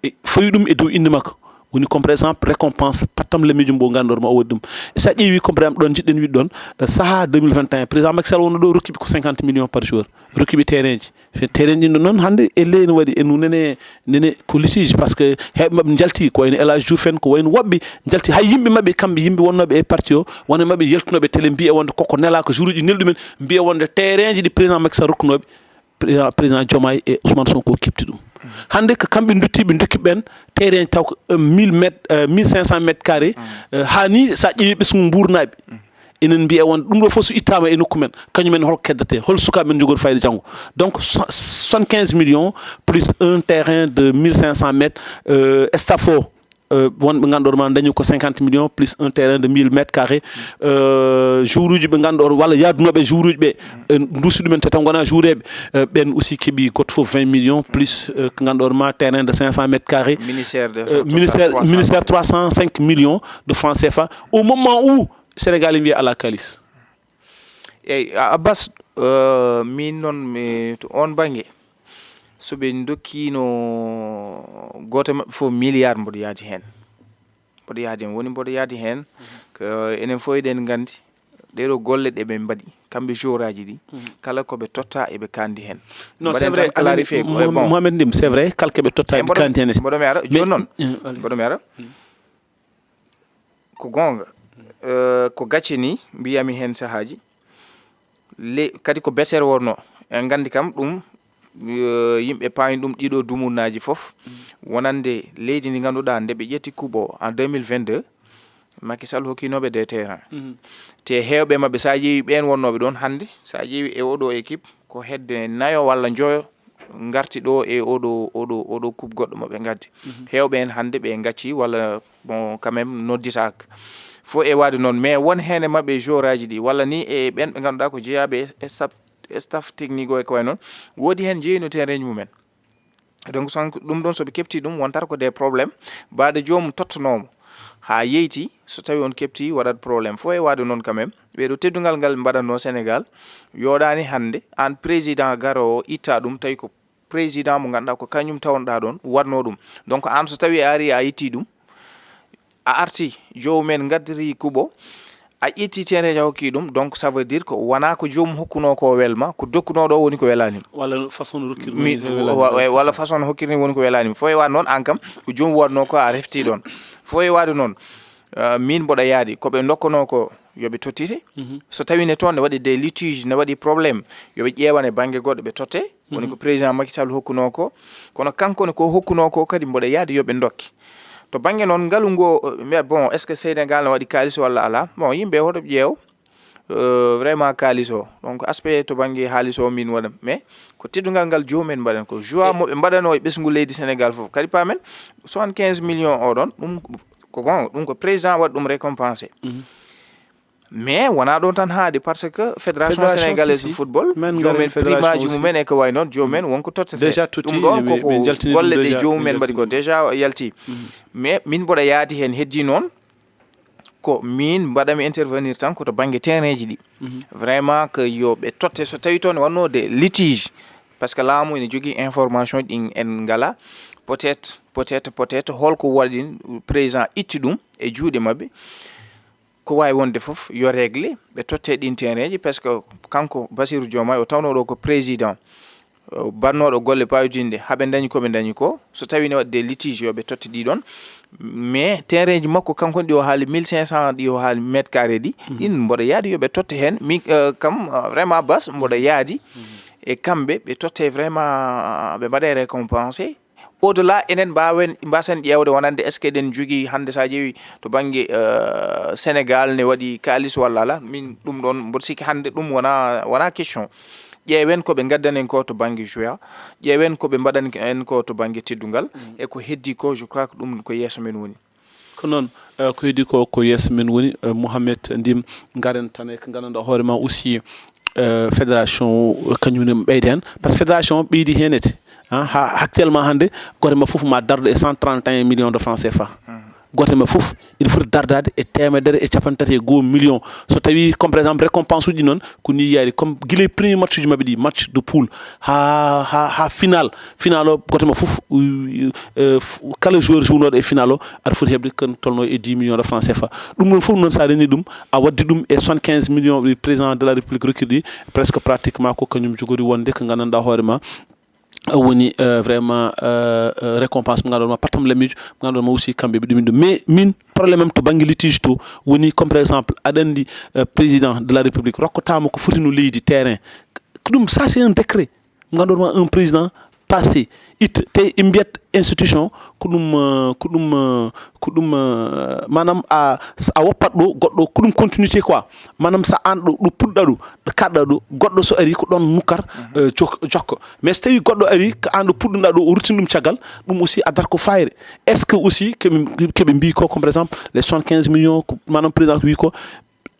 e fawi ɗum e dow inde makko woni comme par exemple récompense pattam le mijo mbo ganduɗo ma o waɗi ɗum. Sa ƴeewi comme par exemple ɗon jiɗɗen wiide ɗon saaha deux mille vingt et un président Macky Sall wonno ɗo rokkiɓe ko cinquante millions par jour rokkiɓe terrain ji. Terrain ɗin ɗo noon hande e leydi waɗi e nene nene ko litige parce que heɓe mabɓe jalti ko wayno Elage Diouf en ko wayno woɓɓe jalti hay yimɓe mabɓe kamɓe yimɓe wonnoɓe e parti o wona mabɓe yaltunoɓe télé mbiya wonde koko nela ko jour uji nelɗumen mbiya wonde terrain ji ɗi président Macky Sall rokkunoɓe Président, président Diomaye e Ousmane Sonko keɓti ɗum. Hannde ko kamɓe nduttii, ɓe ndokki ɓeen terrain taw ko, euh, mille mètres, euh, mille cinq cents mètres carrés. Euh, haa ni, so a ƴeewi ɓesngu Mbuurnaaɓe, enen mbiya won ɗum ɗo fof so ittaama e nokku men, kañum en hol keddete, hol sukaaɓe men njogori fayde janngo? Donc, so-, soixante-quinze millions plus un terrain de mille cinq cents mètres, euh, staff o, euh, wonɓe ngannduɗo ma dañi ko cinquante millions plus un terrain de mille mètres carrés. Euh, jouruuji ɓe ngannduɗo walla yaadunooɓe jouruuji ɓe, euh, nduusi ɗumen te taw ngonaa joureeɓe, euh, ɓen aussi keɓi goto fof vingt millions plus, euh, ko ngannduɗo ma terrain de cinq cents mètres carrés. Ministère de Euh, ministère, trois cents. Ministère trois cent cinq millions de francs C F A. Au moment où Sénégal e mbiya alaa kaalis. Eyyi, a- Abbas, euh, min noon mi to on bannge, so ɓe ndokkiino gooto e maɓɓe fof milliard, mboɗo yaadi heen. Mboɗo yaadi heen, woni mboɗo yaadi heen, ko enen fof eɗen nganndi ɗee ɗoo golle ɗe ɓe mbaɗi, kamɓe joueur aji ɗi, kala ko ɓe totta eɓe kaandi heen. Non, c'est vrai, Clarifier ko, eh, bon. Mohamed Ndim, c'est vrai, kala ko ɓe totta ɓe kaandi heen. Mboɗo mi ara, Mais- jooni noon, Eh, allez. Mboɗo mi ara. Ko goonga. Eh, ko gacce ni, mbiyami heen sahaaji. Le, kadi ko betere wonno. En nganndi kam ɗum, eh, yimɓe paami ɗum ɗiɗo dumunnaaji fof. Wonande leydi ndi ngannduɗaa nde ɓe ƴetti kubo en deux mille vingt-deux, Macky Sall hokkiinooɓe des terrains. Te heewɓe maɓɓe, so a ƴeewi ɓeen wonnooɓe ɗoon hannde, so a ƴeewi e oɗo équipe, ko hedde nayo walla njoyo ngarti ɗo e oɗo, oɗo, oɗo coupe goɗɗo mo ɓe ngaddi. Heewɓe heen hannde ɓe ngacci walla, bon, quand même nodditaaka. Fof e waade noon, mais won heen e maɓɓe joueur aji ɗi, walla ni e ɓeen ɓe ngannduɗaa ko jeyaaɓe e staff, e staff technique o e ko wayi noon, woodi heen jeeyino terrain ji mumen. Donc, so ɗum ɗoon, so ɓe keɓti ɗum, wontata ko des problèmes. Mbaɗa joomum tottanoomo haa yeyti, so tawi on keɓti, waɗat problème. Fof e waade noon quand même, ɓeeɗo teddungal ngal mbaɗatnoo Sénégal, yooɗaani hannde aan président garoowo itta ɗum, tawi ko président mo ngannduɗaa ko kañum tawnoɗaa ɗoon waɗnoo ɗum. Donc, aan so tawi a ari a itti ɗum, a arti, joomum en ngaddiri kubo, a ƴetti terrain ji a hokki ɗum, donc ça veut dire ko wonaa ko joomum hokkunoo ko welma, ko dokkunooɗo o woni ko welaani mo. Walla façon no rokkiri Mi- ni, welaani wa- mo. wa- walla façon no hokkiri ni woni ko welaani mo. Fof e waade noon, aan kam ko joomum waɗnoo ko a refti ɗoon. Fof e waade noon, ah, min mboɗo yaadi ko ɓe ndokkanoo ko yo ɓe tottite. So tawi ne toon ne waɗi des litiges, ne waɗi problème, yo ɓe ƴeewane bannge goɗɗo ɓe totte. Woni ko président Macky Sall hokkunoo ko. Kono kanko ne ko hokkunoo ko kadi mboɗo yaadi yo ɓe ndokke. To bannge noon ngalu ngo, eh, mbiya, bon, est-ce que Sénégal ne waɗi kaalis walla alaa? Bon, yimɓe hoto ɓe ƴeew, euh, vraiment kaalis o. Donc, aspect to bannge haalis o min waɗa. Mais ko teddungal ngal joomum en mbaɗan ko. Joie mo ɓe mbaɗanoo e ɓesngu leydi Sénégal fof. Kadi paamen, soixante-quinze millions o ɗoon, ɗum ko bon, ɗum ko président waɗi ɗum récompensé. Mais wonaa ɗoon tan haadi, parce que Fédération Fédération, Sénégalaise si, de si. Football, Men joomum ngaren en fédération prime aji aussi. Mumen e ko wayi noon, joomum en wonko tottete. Déjà totti, Ɗum ɗoon ɓe- koko ɓe jaltini ɗum golle ɗe déjà, joomum ɓe en mbaɗi ko jaltini. Déjà yalti. Mais min mboɗo yaadi heen heddi noon, ko min mbaɗami intervenir tan ko to bannge terrain ji ɗi. Vraiment que yo ɓe totte so tawi toon wonno des litiges. Parce que laamu ene jogii information ɗin en ngala. Peut-être, peut-être, peut-être, holko waɗi président itti ɗum e juuɗe maɓɓe. Ko waawi wonde fof, yo réglé, ɓe totte ɗin terrain ji, parce que kanko Bassirou Diomaye o tawnoo ɗo ko président, euh, baɗnooɗo golle payodinɗe, haɓe dañi ko ɓe dañi ko. So tawi ne waɗi des litiges, yo ɓe totte ɗi ɗon. Mais terrain ji makko, kanko ɗi o haali mille cinq cents, ɗi o haali mètre carré ɗi, ɗin mboɗo yaadi yo ɓe totte heen. Min, euh, kam, euh, vraiment, Bas, mboɗo yaadi e kamɓe, ɓe totte vraiment, ɓe mbaɗe récompensé. Au-delà, enen mbaawen, mbaasen ƴeewde wonande, est-ce que eɗen njogii hannde, so a ƴeewi to bannge, euh, Sénégal ne waɗi kaalis walla alaa? Min ɗum ɗoon, mboɗo sikki hannde ɗum wonaa, wonaa question. Ƴeewen ko ɓe ngaddanen ko to bannge joie, ƴeewen ko ɓe mbaɗani en ko to bannge teddungal, e ko heddii ko, je crois que ɗum ko yeeso men woni. Ko noon, eh, ko heddii ko, ko yeeso men woni, eh, Mouhamed Ndim, ngaren tan e ko nganndanɗaa hoore ma aussi, eh, fédération o, kañum ne ɓeyda heen. Par ce que fédération o ɓeydi heen ete. Ah, ha actuellement hannde, gooto e maɓɓe fof ma dardo e cent trente et un millions de francs C F A. Gooto e maɓɓe fof ina foti dardaade e teemedere e cappanɗe tati e goo million. So tawi, comme par exemple, récompense uji noon, ko ni yaari, comme gila e premier match uji maɓɓe ɗi, match de poule, ha, ha, ha final, final o, gooto e maɓɓe fof, u-, eh, f-, kala joueur suwnooɗo e final o, aɗa foti heɓde ko tolno e dix millions de francs C F A. Ɗum ɗon fof noon, so a reeni ɗum, a waddi ɗum e soixante-quinze millions ɗi président de la République rokkiri ɗi, presque pratiquement ko kañum jogori wonde ko nganndanɗaa hoore ma, woni, eh, vraiment, eh, eh, récompense mo ngannduɗaa ma, pattam lamiijo mo ngannduɗaa ma aussi, kamɓe ɓe ɗumin ɗum. Mais min, problème am to bannge litige to woni, comme par exemple, aɗa anndi, eh, président de la République rokkotaama ko foti no leydi, terrain. Ko ɗum, ça c'est un décret. Nganndu hoore ma un président passé, itta, te ɓe mbiyat institution ko ɗum, euh, ko ɗum, euh, ko ɗum, euh, maanaam a, a woppat ɗo goɗɗo, ko ɗum continuité quoi. Maanaam so aan ɗo, ɗo puɗɗa ɗo, ɗo kaɗɗa ɗo, goɗɗo so ari ko ɗoon nukkar, euh, jok-, jokko. Mais so tawi goɗɗo ari ko aan ɗo puɗɗuɗa ɗo, o ruttini ɗum caggal, ɗum aussi adat ko fayre. Est-ce que aussi keɓe, keɓe mbi ko, comme par exemple les soixante-quinze millions ko maanaam président ko wi ko,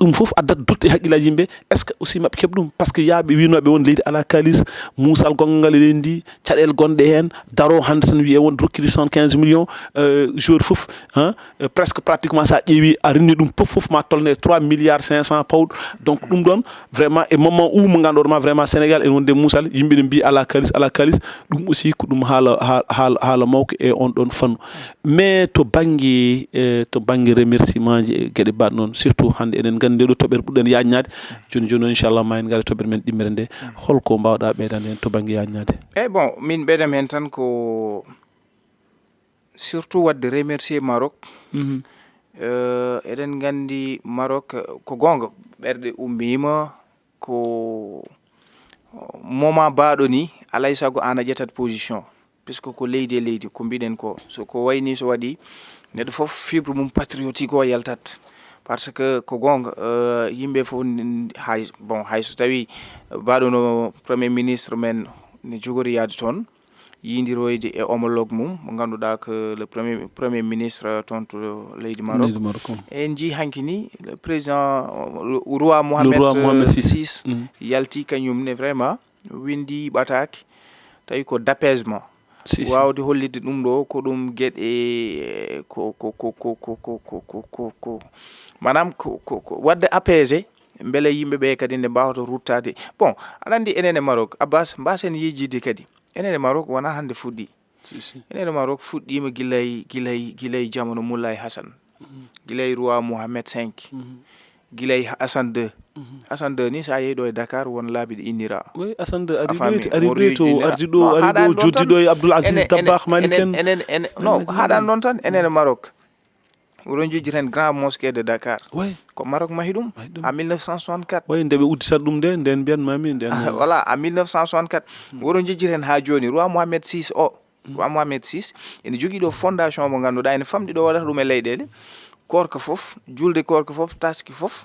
ɗum fof addat doute e haqqillaaji yimɓe? Est-ce que aussi maɓɓe keɓ ɗum? Parce que yaaɓe winooɓe won leydi alaa kaalis, muusal gonngal e leydi ndi, caɗeele gonɗe heen, daro hannde tan wiye won rokkiri soixante-quinze millions, euh, joueur fof, hein, euh, presque pratiquement so a ƴeewi a rinni ɗum fof, fof ma tolne trois milliards cinq cents pawɗo. Donc ɗum ɗoon vraiment e moment où mo ngannduɗaa ma vraiment Sénégal ene wonde muusal, yimɓe ne mbi alaa kaalis, alaa kaalis. Ɗum aussi ko ɗum haala, haala, haala, haala mawko e on ɗoon fannu. Mais to bannge, eh, to bannge remerciement ji e geɗe mbaɗ noon, surtout hannde eɗen nganndi nde ɗo toɓɓere ɓurɗen yaajnaade. Jooni jooni o, inchallah, ma en ngar e toɓɓere men ɗimmere nde. Holko mbaawɗa ɓeydande heen to bannge yaajnaade? Eyyi, bon, min ɓeydam heen tan ko surtout waɗde remercier Maroc. Mhm. Euh, eɗen nganndi Maroc, ko goonga, ɓerɗe ummiima, ko moment baaɗo ni, alay sago aan a ƴettat position. Puisque ko leydi e leydi, ko mbiɗen ko, so ko wayni so waɗi, neɗɗo fof fibre mum patriotique o yaltat. Parce que ko goonga, euh, yimɓe fof n-, hay, bon, hay so tawi mbaɗono premier ministre men ne jogori yaade toon, yindiroyde e homologue mum, mo ngannduɗaa ko le premier, premier ministre toon to leydi Maroc. Leydi Maroc, mm. En njii hanki ni, le président, euh, roi Le Mohamed, roi euh, Mohamed six. Six, mm, yalti kañum ne vraiment, winndi ɓataake, tawi ko d'apaisement. Si, si. Waawde hollitde ɗum ɗo, ko ɗum geɗe, ko, ko, ko, maanaam ko, ko, ko waɗde apaisé, mbele yimɓe ɓe kadi nde mbaawata ruttaade. Bon, aɗa anndi enen e Maroc, Abbas, mbaasen yejjitde kadi. Enen e Maroc wonaa hannde fuɗɗi. Si, si. Enen e Maroc fuɗɗiima gilay, gilay, gilay jamano Moulay Hassan. Mhm. Gilay roi Mohamed cinq. Mhm. Gilay Hassan deux. Mhm. Hassan deux ni, so a yehi ɗo e Dakar, won laabi ɗi innira. Oui, Hassan deux ari ɗo, ari ɗo to, ardi ɗo, non, ari ɗo, joddi ɗo e Abdoul Aziz Dabakh, Malick en. Enen, enen, enen, non, haaɗaani ɗoon tan, enen e Maroc. Oɗon njejjiti heen Grand Mosquée de Dakar. Oui. Ko Maroc mahi ɗum, mahi ɗum en mille neuf cent soixante-quatre. Oui, nde ɓe udditata ɗum nde, nden mbiyan mami, nden. Ah, voilà, en mille neuf cent soixante-quatre. Hmm. Oɗon njejjiti heen haa jooni, roi Mohamed six o. Hmm. Roi Mohamed six, ene jogii ɗo fondation mo ngannduɗaa, ene famɗi ɗo waɗata ɗum e leyɗeele. Koorka fof, julde koorka fof, taski fof.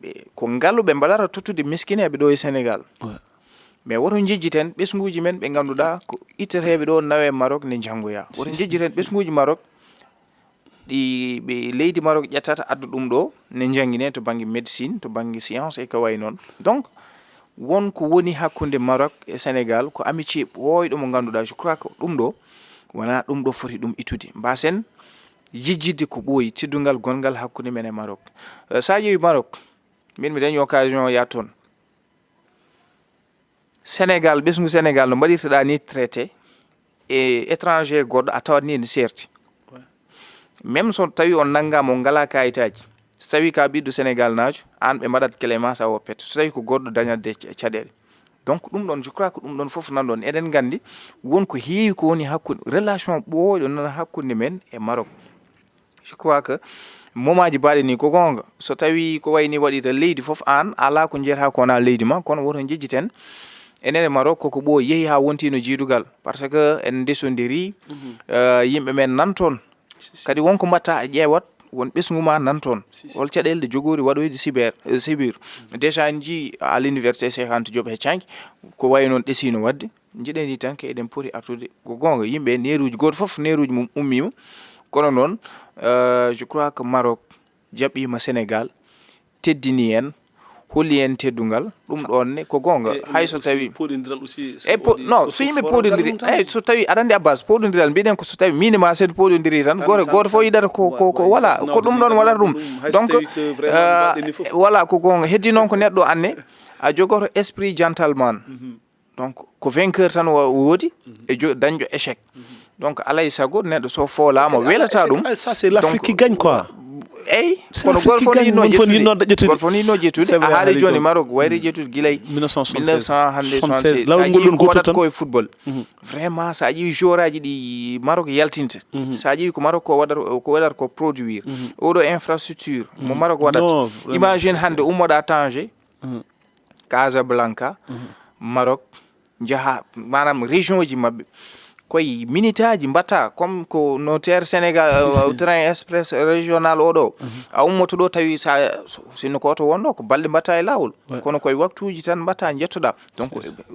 Ɓe, ko ngalu ɓe mbaɗata tottude miskineeɓe ɗo e Sénégal. Ouais. Mais woto njejjiten ɓesnguuji men ɓe ngannduɗaa ko itteteeɓe ɗo nawe Maroc ne njanngoya. Woto njejjiten ɓesnguuji Maroc ɗi ɓe leydi Maroc ƴettata adda ɗum ɗo ne njanngine to bannge médecine, to bannge science e ko wayi noon. Donc, won ko woni hakkunde Maroc e Sénégal, ko amitié ɓooyɗo mo ngannduɗaa, je crois que ɗum ɗo wonaa ɗum ɗo foti ɗum ittude. Mbasen yejjitde ko ɓooyi, teddungal gonngal hakkunde men e Maroc. Euh, so a ƴeewi Maroc, min mi dañi occasion yaade toon. Sénégal, ɓesngu Sénégal no mbaɗirta-ɗaa ni traité e étranger goɗɗo, a tawat ni ene seerti. Ouais. Même so tawi on nanngaama, on ngalaa kaayitaaji, so tawi ka ɓiɗɗo Sénégal naajo, aan ɓe mbaɗat clémence, a woppete. So tawi ko goɗɗo dañatde ca-, caɗeele. Donc, ɗum ɗoon, je crois que ɗum ɗoon fof nan ɗoon. Eɗen nganndi won ko heewi ko woni hakkunde, relation ɓooyɗo nan hakkunde men e Maroc. Je crois que moment ji mbaɗi ni ko goonga. So tawi ko wayi ni waɗi tan leydi fof, aan alaa ko njeyataa ko wonaa leydi ma, kono woto njejjiten. Enen e Maroc koko ɓooyi, yehi haa wonti no jiidugal. Parce que en ndesondiri, mhm, euh, yimɓe men nan toon. Si, si. Kadi won ko mbaɗta a ƴeewat, won ɓesngu ma nan toon. Si, si. Hol caɗeele ɗe jogoori waɗoyde cyber, euh, sibir. Déjà en njii à l'université Cheikh Anta Diop he Caanki, ko wayi noon ɗesiino waɗde. Njiɗen ni tan ko eɗen poti artude. Ko goonga, yimɓe neeruuji, gooto fof neeruuji mum ummiima. Kono noon, euh, je crois que Maroc jaɓɓiima Sénégal, teddini en, holli en teddungal. Ɗum ɗoon ne ko goonga. E, hay so tawi poɗondiral aussi, e po-, non, so yimɓe poɗondiri, eyi, so tawi aɗa anndi Abbas, poɗondiral mbiɗen ko so tawi miin e ma sen poɗondiri tan, gooto, gooto fof yidata ko, ko, ko, voilà, ko ɗum ɗoon waɗata ɗum. Donc, euh, voilà, ko goonga. Heddi noon ko neɗɗo anne, a jogoto esprit gentleman. Mhm. Donc, ko vainqueur tan wo-, woodi, mhm, e jo-, dañɗo échec. Mhm. Donc, alaa e sago, neɗɗo so foolaama, welataa ɗum. Ah, ça, c'est l'Afrique qui gagne, quoi. Eyi, kono gooto fof no yiɗnoo ƴettude. Gooto fof no yiɗnoo ƴettude. C'est vrai, a haali jooni Maroc, wayri ƴettude gilay mille neuf cent soixante-seize. Mille neuf cent soixante-seize. Lawol ngol ɗoon ko tottat ko e football. Mhm. Vraiment, so a ƴeewi joueur aji ɗi Maroc yaltinta, mhm, so a ƴeewi ko Maroc ko waɗata, ko waɗata ko produire. Mhm. Oɗo infrastructure mo, mhm, Maroc waɗata. Non, vraiment, imagine hannde ummoɗaa Tanger, mhm, Casablanca, mhm, Maroc, njaha, maanaam, région ji maɓɓe, koye minitaaji mbatta, comme ko no Air Sénégal, Si, si. Train Express régional o ɗo, a ummoto ɗo tawi sa, sinno ko oto wonno, ko balɗe mbatta e laawol. Ouais. Kono koye waktuuji tan mbatta, njettoɗa. Donc,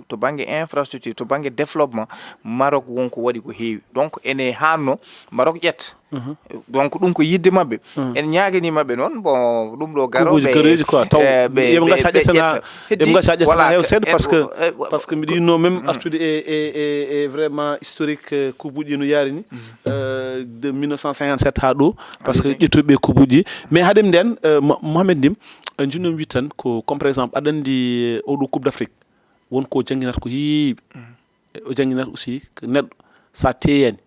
to bannge infrastructure, to bannge développement, Maroc won ko waɗi ko heewi. Donc ene haanno Maroc ƴetta. Donc ɗum ko yidde maɓɓe. En ñaaganii maɓɓe noon, bon, ɗum ɗo garo Kuuɓuuji ɓe, garoyɗi quoi, taw eh, ɓe- yoɓe ɓe- ngacca ɓe ƴetta na- ƴetta. yoɓe Heddi, ngacca ƴetta voilà, na heew seeɗa, eh, parce que eh, parce que mbiɗo yinno même artude e e e e vraiment historique, euh, kuuɓuuji no yaari ni, euh, de mille neuf cent cinquante-sept haa ɗo, parce que ƴettuɓe kuuɓuuji. Mais haade nden, euh, Mo- Mohamed Ndim, en jinnomi wiide tan ko, comme par exemple, aɗa anndi, euh, oɗo Coupe d'Afrique, won ko jannginata ko heewi. O jannginata aussi que neɗɗo, sa teeyani,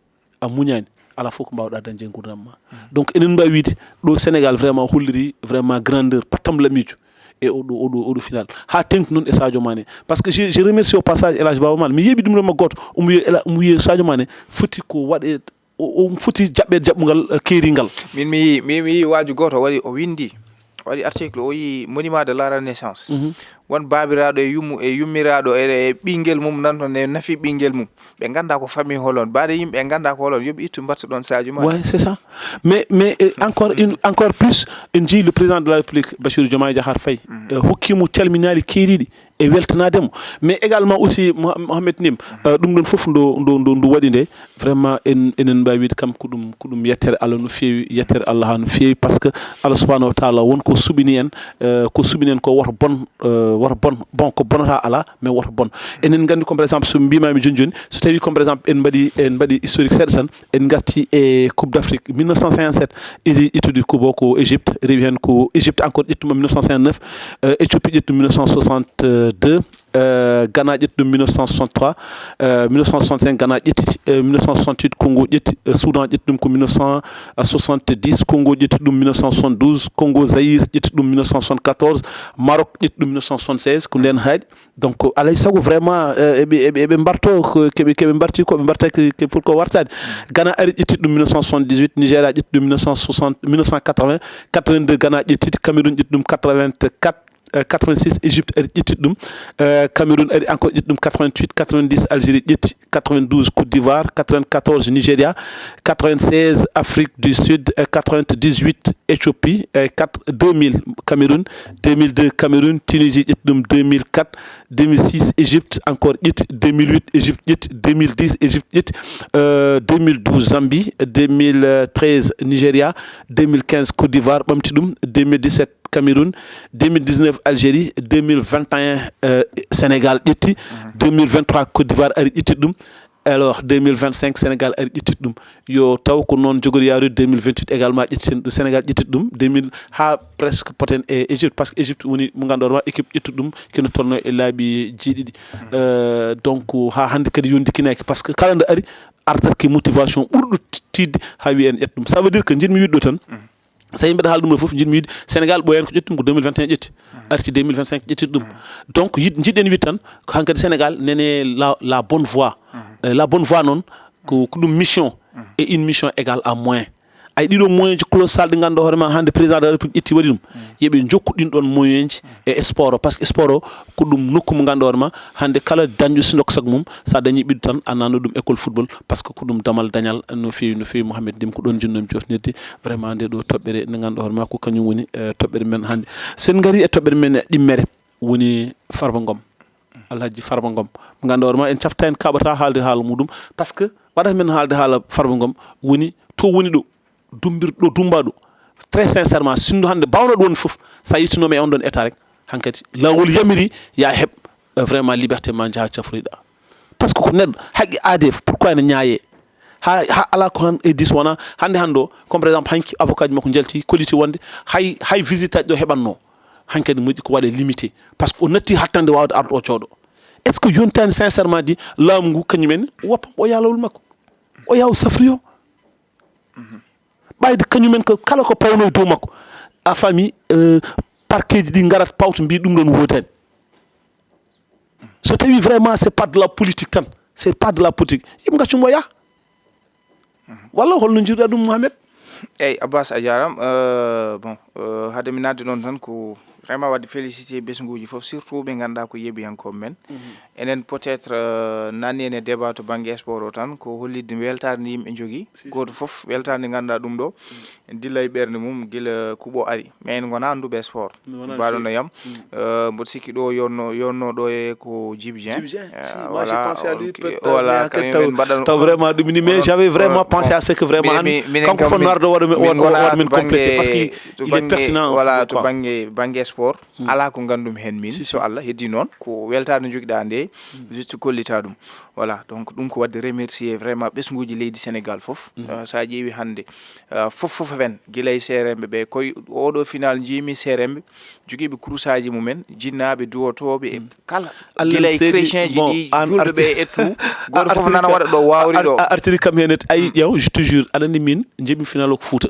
a muñani, alaa fof ko mbaawɗa dañde e nguurndam ma. Donc eɗen mbaawi wiide ɗo Sénégal vraiment holliri vraiment grandeur, pattam lamiijo e oɗo oɗo oɗo final, haa teeŋti noon e Sadio Mané. Parce que je, je remercie au passage El Hadj Baaba Maal, mi yeeɓi ɗum ɗo ma gooto, omo wiya El- omo wiya Sadio Mané foti ko waɗe, o o foti jaɓɓeede jaɓɓungal, eh, keeringal. Min mi yii, min mi yii waaju gooto waɗi, o winndi, o waɗi article, o yii monument de la renaissance. Won baabiraaɗo e yummu, e yummiraaɗo, e e ɓinngel mum nan toon, ne nafi ɓinngel mum. Ɓe ngannda ko famille holon, baade yimɓe ɓe ngannda ko holon, yoɓe ittu mbatta ɗoon Sadio Mané. Ouais, c'est ça. Mais mais euh, encore une, encore plus, en njii le président de la République, Bassirou Diomaye Diakhar Faye, euh, hokkimo calminaali keeriiɗi e weltanaade mo. Mais également aussi, Moha- Mohamed Ndim, euh, ɗum ɗon fof ndo ndo ndo ndo waɗi nde, vraiment en enen mbaawi wiide kam ko ɗum ko ɗum yettere Allah no feewi, yettere Allah haa no feewi, parce que Allah subhanahu wa taala won ko suɓini en, euh, ko suɓini en ko woto bon, euh, woto bon, bon, ko bonata alaa, mais woto bon. Enen nganndi, comme par exemple, so mbimaami jooni jooni, so tawi, comme par exemple, en mbaɗi en mbaɗi historique seeɗa tan, en ngarti e Coupe d'Afrique mille neuf cent cinquante-sept, iri ittude coupe o ko Égypte, rewi heen ko Égypte encore ƴettuma mille neuf cent cinquante-neuf, euh, Éthiopie ƴettuma mille neuf cent soixante-deux, euh, Ghana ƴetti ɗum mille neuf cent soixante-trois, euh, mille neuf cent soixante-cinq Ghana ƴetti, euh, mille neuf cent soixante-huit Congo ƴetti, euh, Soudan ƴetti ɗum ko mille neuf cent soixante-dix, Congo ƴetti ɗum mille neuf cent soixante-douze, Congo Zaïre ƴetti ɗum mille neuf cent soixante-quatorze, Maroc ƴetti ɗum mille neuf cent soixante-seize, ko nden haaɗi. Donc alay sago vraiment, euh, eɓe eɓe eɓe mbarto ko keɓe keɓe mbarti ko ɓe mbarta ke ke pour ko wartaade. Ghana ari ƴetti ɗum mille neuf cent soixante-dix-huit, Nigeria ƴetti ɗum mille neuf cent soixante, mille neuf cent quatre-vingts, quatre-vingt-deux Ghana ƴetti, Cameroun ƴetti ɗum quatre-vingt-quatre, euh, quatre-vingt-six Égypte ari ƴetti ɗum, euh, Cameroun ari encore ƴetti ɗum quatre-vingt-huit, quatre-vingt-dix Algérie ƴetti, quatre-vingt-douze Côte d'Ivoire, quatre-vingt-quatorze Nigeria, quatre-vingt-seize Afrique du Sud, euh, quatre-vingt-dix-huit Éthiopie, euh, quatre, deux mille Cameroun, deux mille deux Cameroun, Tunisie ƴetti ɗum deux mille quatre, deux mille six Égypte encore ƴetti, deux mille huit Égypte ƴetti, deux mille dix Égypte ƴetti, euh, deux mille douze Zambie, deux mille treize Nigeria, deux mille quinze Côte d'Ivoire ɓamti ɗum, deux mille dix-sept Cameroun, deux mille dix-neuf Algérie, deux mille vingt et un, euh, Sénégal ƴetti, deux mille vingt-trois Côte d'Ivoire ari ƴetti ɗum. Alors deux mille vingt-cinq Sénégal ari ƴetti ɗum. Yo taw ko noon jogori yaarude, deux mille vingt-huit également ƴetti ɗum, Sénégal ƴetti ɗum, deux mille haa presque poten e Égypte, parce que Égypte woni mo ngannduɗaa ma équipe ƴetti ɗum kino tolno e laabi jeeɗiɗi. Euh, donc haa hannde kadi yondikinaaki, parce que kala nde ari ardat ko motivation ɓurɗo tiiɗde haa wiya en ƴetta ɗum. Ça veut dire que njiɗmi wiide ɗo tan, so yimɓe haala ɗum ɗo fof, njiɗmi wiide Sénégal ɓooyaani ko ƴetti ɗum ko deux mille vingt et un ƴetti, arti deux mille vingt-cinq ƴetti ɗum. Donc yiɗ- njiɗɗen wiide tan ko hankadi Sénégal nene la, la bonne voie. Euh, la bonne voie noon ko ko ɗum mission, et une mission égale à moyen. Ay ɗiɗo moyen ji colossal ɗi ngannduɗaa hoore ma hannde président de la République ƴetti waɗi ɗum, yeɓe jokku ɗin ɗon moyen ji e sport o, parce que sport o ko ɗum nokku mo ngannduɗaa hoore ma hannde kala dañɗo si nokku sago mum, sa dañi ɓiɗɗo tan a nanno ɗum école football, parce que ko ɗum damal dañal no feewi no feewi. Mohamed Ndim, ko ɗon jinnomi jofnirde vraiment nde ɗo toɓɓere nde ngannduɗaa hoore ma ko kañum woni, eh, toɓɓere men hannde. Sen ngari e toɓɓere men ɗimmere, woni Farba Ngom, Alhaji Farba Ngom, mo ngannduɗaa hoore ma en cafta en kaɓata haalde haala muɗum, parce que waɗata men haalde haala Farba Ngom woni to woni ɗo, dumbir ɗo dumba ɗo. Très sincèrement, sinno hannde bawno ɗo woni fof, sa yettinoma e on ɗon état rek, hankadi laawol yamiri ya heɓ, euh, vraiment liberté ma, njaha cafroyɗa. Parce que ko neɗɗo haqqe aade, pourquoi ene ñaaye? Ha ha ala ko han e dis wona hannde hannde o, comme par exemple hanki avocat ji makko njalti, kolliti wonde hay hay visite aji ɗo heɓanno, hankadi moƴƴi ko waɗe limité, parce que o natti hattande wawde arde o jooɗo. Est ce que yontani sincèrement di laamu ngu kañum en woppa o yaha lawol makko, o yaha o safroyo? Ɓayde kañum en ko kala ko pawno e dow makko, a faami, euh, parquet ji ɗi ngarat pawta mbi ɗum ɗon wodani. So tawi vraiment c'est pas de la politique tan, c'est pas de la politique, yimɓe gaccum o yaha. Walla holno jiiruɗa ɗum, Mohamed? Eyyi, Abbas, a jaaraama. Euh, bon, euh, hade mi naatde ɗoon tan, ko vraiment waɗde félicité ɓesnguuji fof, surtout ɓe ngannduɗaa ko yeeɓiyankooɓe men. enen peut-être, euh, nani ene débat to banggue sport o tan, ko hollitde weltaare nde yimɓe njogii. Gooto fof weltaare nde ngannduɗaa ɗum ɗo, dilla e ɓernde mum gila kuuɓo ari. Mais en ngonaa annduɓe sport. Mbaɗono yam. Euh, mboɗo sikki ɗo yonno, yonno ɗo e ko Djiby Dieng. Djiby Dieng. Euh, si, moi, j'ai voilà, pensé à lui, peut-être, voilà, mais enquête taw, taw vraiment ɗum ni, mais j'avais vraiment pensé à ce que vraiment, minen, minen kanko kam, fo min, nardo waɗa min, min waɗa min complété, parce que il est pertinent, voilà, to banggue, banggue sport, alaa ko nganndu-mi heen min, so Allah heddi noon, ko weltaare nde njogiɗaa nde, juste kollitaa ɗum. Voilà, donc ɗum ko waɗde remercier vraiment ɓesnguuji leydi Sénégal fof. Euh, so a ƴeewi hannde, euh, fof, fof en, gila e seeremɓe ɓe, koye oɗo final njiimi seeremɓe, jogiiɓe kurusaaji mumen, jinnaaɓe, duwotooɓe, e kala, gila e chrétien ji ɗi, julɓe ɓe et tout, gooto fof nana waɗa ɗo waawri ɗo. A artiri kam heen, ay, ƴeew, je te jure, aɗa anndi min, njiimi final o ko Fuuta.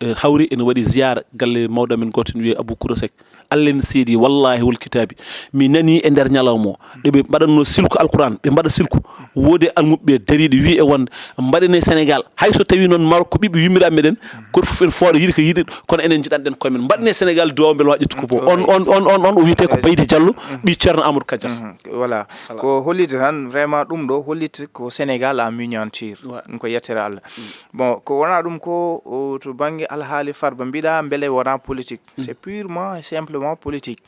Eh, hawri ene waɗi ziyara galle mawɗo men gooto ene wiyee Abou Koura Seck. Allah ene seedi, wallahi wal kitabi. Mi nani e nder ñalawma o. Ɗo ɓe mbaɗatno silku Alquran, ɓe mbaɗa silku. Woodi almuɓɓe dariiɗo wiyi e wonde mbaɗene Sénégal. Hay so tawi noon Maroc ko ɓiɓɓe yummiraaɓe meɗen, gooto fof en fooɗa yiɗi ko yiɗi, kono enen njiɗanɗen koye men. Mbaɗene Sénégal duwaw mbele wa ƴettu coupe o. On, on, on, on, on o wiyetee ko Baydi Diallo, ɓii Ceerno Amadou Kadiata. Voilà. Ko hollitde tan vraiment ɗum ɗo, hollit ko Sénégal en miniature. Ko yettere Allah. Bon, ko wonaa ɗum ko, o, to banggue alhaali Farba mbiɗa mbele wonaa politique. C'est purement et simplement politique.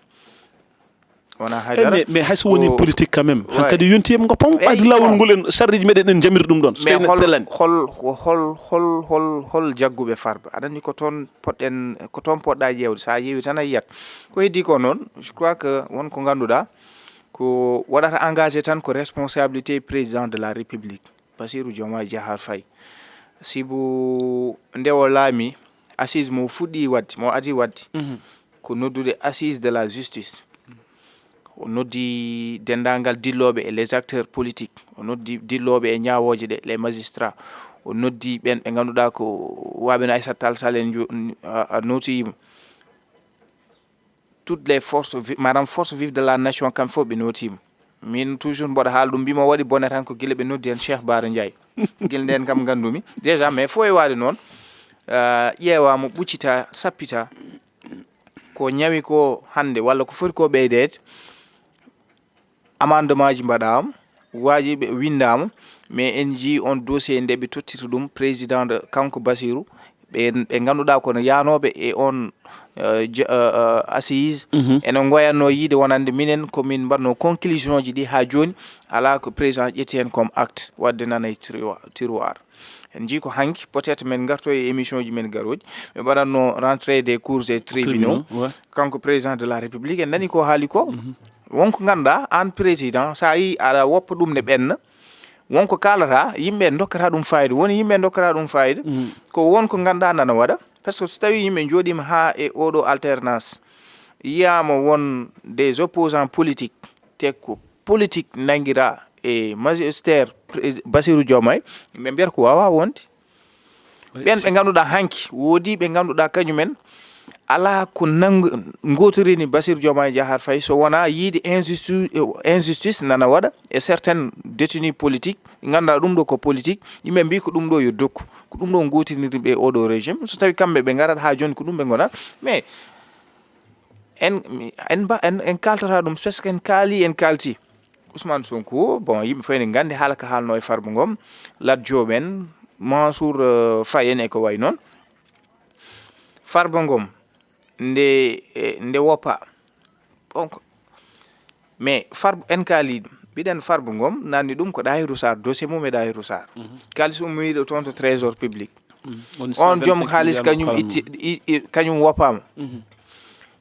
Wonaa hay dara. Mais, mais hay so woni politique quand même, hankadi yonti en ngo pam ɓayde laawol ngol en sarɗiji meɗen en jamiri ɗum ɗon. Mais hol, hol, hol, hol, hol, hol jagguɓe Farba? Aɗa anndi ko toon poɗɗen, ko toon poɗɗa ƴeewde. So a ƴeewi tan a yiyat. Ko heddi ko noon, je crois que won ko ngannduɗaa ko waɗata engagé tan ko responsabilité président de la République. Bassirou Diomaye Diakhar Faye. Sibu nde o laami, assise mo fuɗɗi waɗde, mo adi waɗde, ko noddude assise de la justice. O noddi denndaangal dillooɓe e les acteurs politiques. O noddi dillooɓe e ñaawooje ɗe, les magistrats. O noddi ɓen ɓe ngannduɗaa ko waaɓe no Aissata Tall Sall en njo-, a, a, nootoyii mo. Toutes les forces vi-, maanaam force vive de la nation, kam fof ɓe nootiima. Min toujours mboɗo haala ɗum, mbima waɗi bone tan ko gila ɓe noddi hen Cheikh Bara Ndiaye. Gila nden kam nganndumi. Déjà, mais fof e waade noon, ah, ƴeewaama, ɓuccita, sappita. Ko ñawi ko hannde, walla ko foti ko ɓeydeede, amendement ji mbaɗaama, waajiɓe winndaama, mais en njii on dossier nde ɓe tottirta ɗum président de, kanko Bassirou, ɓe, ɓe ngannduɗaa kono yaanooɓe e on, euh, je-, euh, euh, assise, ene ngoyanno yiide wonande minen ko min mbaɗno conclusion ji ɗi haa jooni, alaa ko président ƴetti heen comme acte, waɗde nana e tiroir, tiroir. En njii ko hanki, peut-être men ngarto e émission ji men garooji, ɓe mbaɗatno rentrée des cours et tribunaux. Tribunaux, ouais. Kanko président de la République, en nani ko haali ko. Won ko ngannduɗaa, aan président, so a yii aɗa woppa ɗum ne ɓenna, won ko kaalata, yimɓe ndokkata ɗum fayida. Woni yimɓe ndokkata ɗum fayida, ko won ko ngannduɗaa nana waɗa. Par ce que so tawii yimɓe njooɗiima haa e oɗo alternance, yiyaama won des opposants politiques, te ko politique nanngiraa e magistère pré-, Bassirou Diomaye, yimɓe mbiyata ko waawaa wonde. Ɓen ɓe ngannduɗaa hanki, woodi ɓe ngannduɗaa kañumen alaa ko nanngu-, ngootirini Bassirou Diomaye Diakhar Faye so wonaa yiide injusti-, injustice nana waɗa e certains détenus politiques, ngannduɗaa ɗum ɗo ko politique, yimɓe mbii ko ɗum ɗo yo dokku. Ko ɗum ɗo ngootiniri ɓe oɗo régime. So tawi kamɓe ɓe ngarat haa jooni ko ɗum ɓe ngonat. Mais en, en mba-, en, en kaaltata ɗum, parce que en kaali, en kaalti. Ousmane Sonko, bon, yimɓe fof ene nganndi haala ka haalno e Farba Ngom, Lat Diop en, Mansour, euh, Faye en e ko wayi noon. Farba Ngom, nde, eh, nde woppa. Donc, mais Farba, en kaali ɗum. Mbiɗen Farba Ngom, nanni ɗum ko Ɗahiru Sarr, dossier mum e Ɗahiru Sarr. Kaalis ummiiɗo toon to trésor public. On joom haalis kañum itti, i, i, kañum woppaama.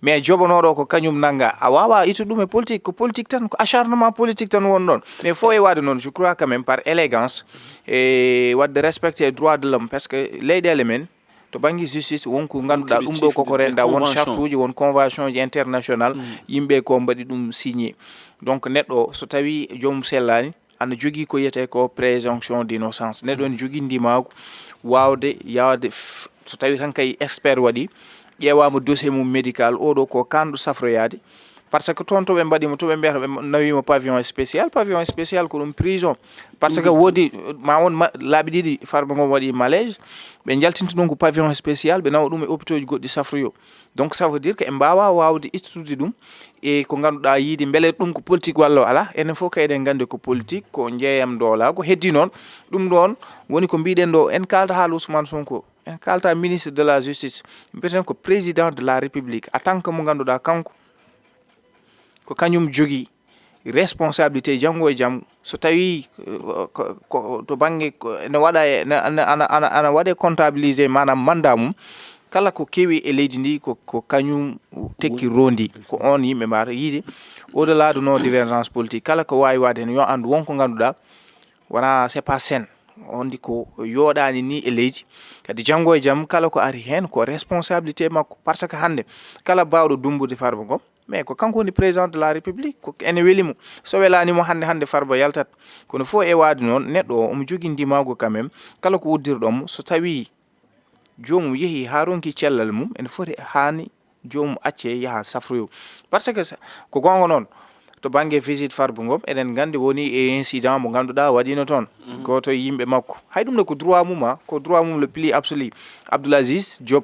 Mais joɓanooɗo ko kañum nannga, a waawaa ittude ɗum e politique. Ko politique tan, ko acharnement politique tan won ɗon. Mais fof e waɗde noon, je crois quand même par élégance, e waɗde respecté droit de l'homme, parce que leyɗeele men, to bannge justice, won ko ngannduɗaa ɗum ɗo koko renda, won charte uji, won convention ji international, yimɓe ko mbaɗi ɗum signé. Donc neɗɗo so tawi joomum sellaani, ana jogii ko wiyetee ko présomption d'innocence. Neɗɗo ene jogii ndimaagu waawde yahde f-, so tawii tan kay expert waɗi, ƴeewaama dossier mum médical, oɗo ko kaanɗo safroyaade, Par ce que toon to ɓe mbaɗi mo, to ɓe mbiyata ɓe nawi mo pavillon spécial, pavillon spécial ko ɗum prison. Par ce que woodi ma won ma- laabi ɗiɗi Farba Ngom waɗi Malaisie, ɓe njaltinta ɗum ko pavillon spécial, ɓe nawa ɗum e hôpitaux ji goɗɗi safroyo. Donc ça veut dire que en mbaawa waawde ittude ɗum e ko ngannduɗaa yiide mbele ɗum ko politique walla alaa. Enen fof kay eɗen nganndi ko politique, ko njeeyam doolaa, ko heddi noon. Ɗum ɗoon woni ko mbiɗen ɗo, en kaalta haala Ousmane Sonko, en kaalta ministre de la justice, mbiyeten ko président de la République, en tant que mo ngannduɗaa kanko ko kañum jogii responsabilité janngo e jam. So tawii eh, ko- ko- to bannge ko- ene waɗa e- ne- ana- ana- ana- ana waɗe comptabilisé, maanaam mandat mum, kala ko kewi e leydi ndi ko ko kañum tekki rondi, ko on yimɓe mbaata yiide. Au delà de nos divergences politiques, kala ko waawi waɗde heen yo anndu won ko ngannduɗaa wona c'est pas sain. On ndi ko yooɗaani ni e leydi. Kadi janngo e jam kala ko ari heen ko responsabilité makko, par ce que hannde kala baawɗo dumbude Farba Ngom, mais ko kanko woni président de la République, ko ene weli mo. So welaani mo hannde hannde Farba yaltat. Kono fof e waade noon, neɗɗo o omo jogii ndimaagu quand même, kala ko uddirɗo mo, so tawii joomum yehii haa ronki cellal mum, ene foti haani joomum accee yaha safroyo. Par ce que sa- ko goonga noon, to bannge visite Farba Ngom, eɗen nganndi woni e incident mo ngannduɗaa waɗiino toon. Gooto e yimɓe makko, hay ɗum ne ko droit mum, a ko droit mum le plus absolu, Abdoul Aziz Diop,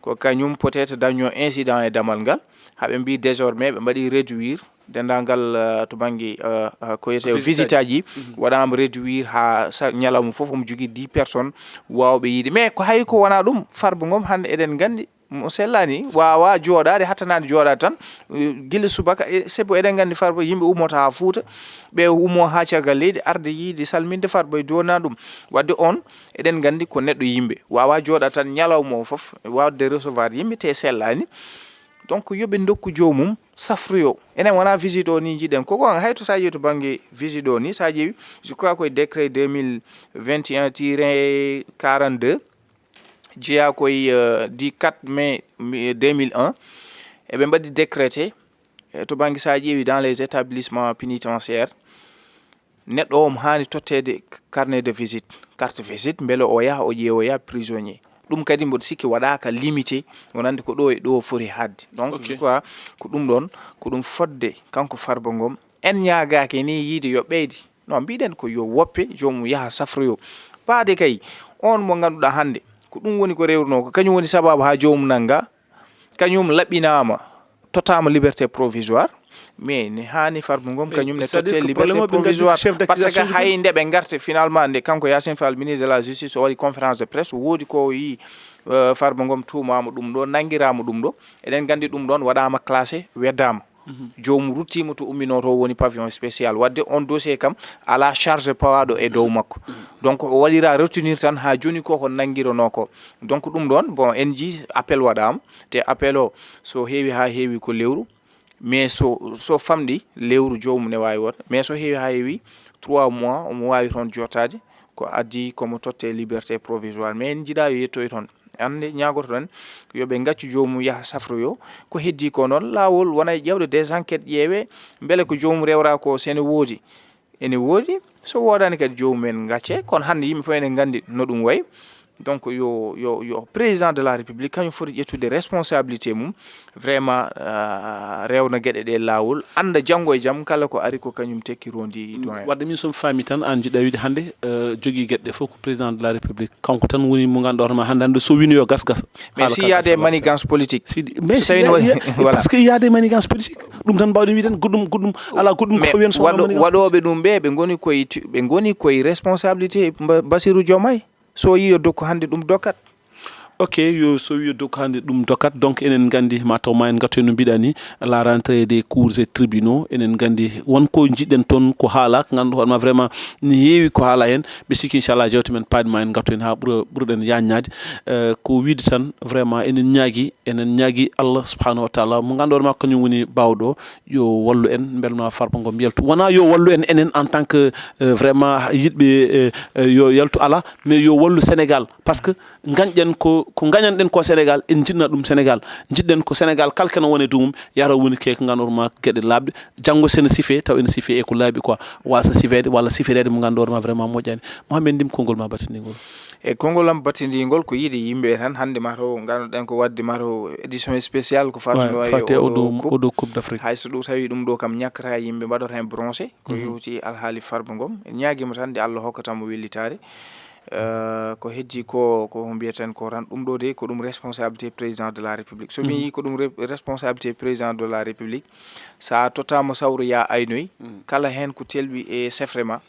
ko kañum peut-être dañno incident e damal ngal, haɓe mbi désormais ɓe mbaɗi réduire denndaangal eh, to bannge eh, eh, ko wiyetee visite aji, waɗaama réduire haa sa- ñalawma fof omo jogii dix personnes waawɓe yiide. Mais ko hay ko wonaa ɗum, Farba Ngom hannde eɗen nganndi mo sellaani, waawaa jooɗaade, hattanaani jooɗaade tan eh, gila subaka. E- sabu eɗen nganndi Farba, yimɓe ummata haa Fuuta, ɓe ummo haa caggal leydi, arde yiide salminde Farba e joonaa ɗum. Waɗde on, eɗen nganndi ko neɗɗo yimɓe, waawaa jooɗaade tan ñalawma o fof waawde recevoir yimɓe te sellaani. Donc yo ɓe ndokku joomum safroyo. Enen wonaa visite o ni njiɗen. Ko goonga, hay to sa ƴeewi to bannge visite o ni, sa ƴeewi, je crois koye décret deux mille vingt et un tiret quarante-deux, jeyaa koye eh, du quatre mai mi- deux mille un, eɓe mbaɗi décrété eh, to bannge sa ƴeewi dans les établissements pénitentiaires, neɗɗo o omo haani totteede carnet de visite, carte visite, mbele o yaha o ƴeewoya prisonnier. Ɗum kadi mboɗo sikki waɗaaka limité, wonande ko ɗo e ɗo foti haɗde. Donc je crois ko ɗum ɗoon ko ɗum fotde kanko Farba Ngom. En ñaagaaki ni yiide yo ɓeyde. Non, mbiɗen ko yo woppe joomum yaha safroyo. Paade kay, on mo ngannduɗaa hannde ko ɗum woni ko rewruno, ko kañum woni sababu haa joomum nannga, kañum laɓɓinaama, tottaama liberté provisoire. Mais ne haani Farba Ngom kañum ne totte liberté provisoire, par ce que hay nde ɓe ngarte finalement, nde kanko Yacine Fall, ministre de la justice, o waɗi conférence de presse, woodi ko o yi eh, Farba Ngom tuumaama ɗum ɗo, nanngiraama ɗum ɗo. Eɗen nganndi ɗum ɗoon waɗaama classé, weddaama. Joomum ruttiima to umminoo to, woni pavillon spécial. Waɗde on dossier kam alaa charge pawaaɗo e dow makko. Donc o waɗira retenir tan haa jooni ko ko nanngironoo ko. Donc ɗum ɗoon, bon, en njii appel waɗaama, te appel o so heewi haa heewi ko lewru, mais so so famɗi lewru joomum ne waawi wota, mais so heewi haa heewi trois mois omo waawi toon jottaade, ko addi komo totte liberté provisoire, mais en njiɗaa yo yettoy toon. Hannde ñaagoto ɗen yo ɓe ngaccu joomum yaha safroyo. Ko heddii ko noon, laawol wona e ƴeewde des enquêtes, ƴeewee mbele ko joomum rewra ko so ene woodi, ene woodi, so woodaani kadi joomum en ngacce. Kono hannde yimɓe fof ene nganndi no ɗum wayi. Donc yo yo yo président de la République kañum foti ƴettude responsabilité mum, vraiment eh, rewna geɗe ɗe laawol, annda janngo e jam kala ko ari ko kañum tekki rondi doyen. Waɗde min somi faami tan, aan njiɗa wiide hannde eh, jogii geɗe ɗe fof ko président de la République, kanko tan woni mo ngannduɗaa hoore ma hannde hannde so wino yo gas gas. Mais si yaade manigance politique, mais si tawi ne waɗi voilà, parce que yaade manigance politique ɗum tan mbawɗen wiiden, goɗɗum goɗɗum alaa, goɗɗum ko fawi en so waɗooɓe ɗum ɓe ɓe ngoni koye ɓe ngoni koye responsabilité Basirou Diomaye. So yii yo dokku hannde ɗum dokkat. Ok, yo so wi yo dokku hannde ɗum dokkat. Donc enen nganndi ma taw ma en ngattoy no mbiɗa ni, la rentrée des cours et tribunaux, enen nganndi won ko njiɗɗen toon ko haala ko nganndu hoore ma vraiment ne heewi ko haala heen. Ɓe sikki inchallah jewte men paaɗi ma en ngattoy haa ɓura ɓurɗen yaññaade. Eh, ko wiide tan vraiment enen ñaagi enen ñaagi Allah subhanahu wa taala mo nganndu hoore ma kañum woni baawɗo yo wallu en mbelma Farba Ngom yaltu, wona yo wallu en enen en tant que eh, vraiment yiɗɓe eh, eh, yo yaltu ala, mais yo wallu Sénégal, parce que gañɗen ko ko gañanɗen ko Sénégal, en jiɗna ɗum Sénégal, jiɗɗen ko Sénégal kala kene wone dow mum yara woni ke ko nganndu hoore ma geɗe laaɓɗe, janngo sene sife taw ene sife e ko laaɓi quoi, wasa sifede walla sifireede mo nganndu hoore ma vraiment moƴƴani. Mohamed Ndim, konngol ma battiningol. E konngol am battindiingol ko yiide yimɓe ɓe tan, hannde mataw ngannduɗen ko waɗde mataw édition spéciale ko faati no e fati oɗo oɗo coupe d'Afrique. Hay so ɗum tawi ɗum ɗo kam ñakkata yimɓe mbaɗata heen bronché, ko yowti alhaali Farba Ngom. En ñaagiima tan nde Allah hokkata mo wellitaare. Euh, ko heddi ko ko mbiyeten ko tan ɗum ɗo de ko ɗum responsabilité président de la république. So mi yii ko ɗum re- responsabilité président de la république, so a tottaama sawru ya aynoy, kala heen ko telɓi e sefre ma,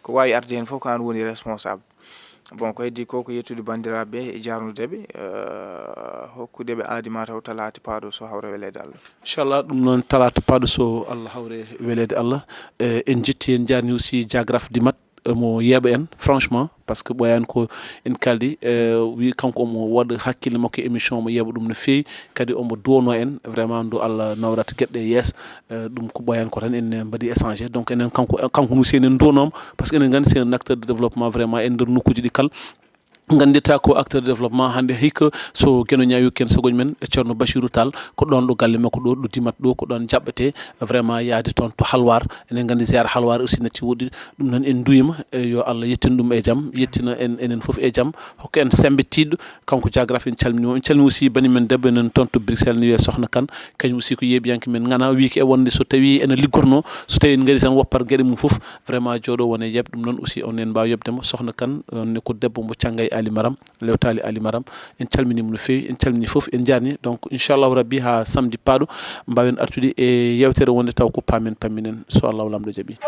ko waawi arde heen fof ko aan woni responsable. Bon, ko heddi ko ko yettude banndiraaɓe e jaarnude ɓe, euh, hokkude ɓe aadi mataw talaata paaɗo so hawre weleede Allah. Inchallah, ɗum noon talaata paaɗo so Allah hawre weleede Allah. Eh, en jetti en jaarni aussi jagraf dimat, eh, mo yeeɓa en franchement, parce que ɓooyaani ko en kaldi, eh, wi kanko omo waɗa hakkille makko e émission mo yeeɓa ɗum no feewi, kadi omo duwono en vraiment ndu Allah nawrata geɗɗe yeeso. Eh, ɗum ko ɓooyaani ko tan en mbaɗi échange, donc enen kanko kanko aussi enen duwanooma, parce que enen nganndi c'est un acteur de développement vraiment e nder nokkuuji ɗi kala. Nganndita ko acteur de développement hannde hikka so Geno Ñaawi ken sagoji men e Ceerno Bachirou Tall, ko ɗoon ɗo galle makko ɗo, ɗo dimat ɗo, ko ɗoon jaɓɓete vraiment yaade toon to Halwar. Enen nganndi ziyaara Halwar aussi natti woɗɗude. Ɗum noon en nduwiima, e yo Allah yettin ɗum e jam, yettina en enen fof e jam, hokka en semmbe tiiɗɗo. Kanko jagraf en calmini mo, en calmini aussi bani men debbo enen toon to Bruxelles ne wiyee Sokhna Kane, kañum aussi ko yeeɓiyanke men ŋana, wi ko e wonde so tawi ene liggorno, so tawi en ngari tan woppata geɗe mum fof, vraiment jooɗo wone yeeɓ. Ɗum noon aussi on en mbaawa yoɓde mo, Sokhna Kane, on ne ko debbo mo cannga e Ali Maram, lewtaali Ali Maram. En calminiima no feewi, en calmini fof, en njaarni. Donc inchallahu rabbi haa samedi paaɗo mbaawen artude e yeewtere wonde taw ko paamen pamminen so Allahu Laamɗo jaɓi.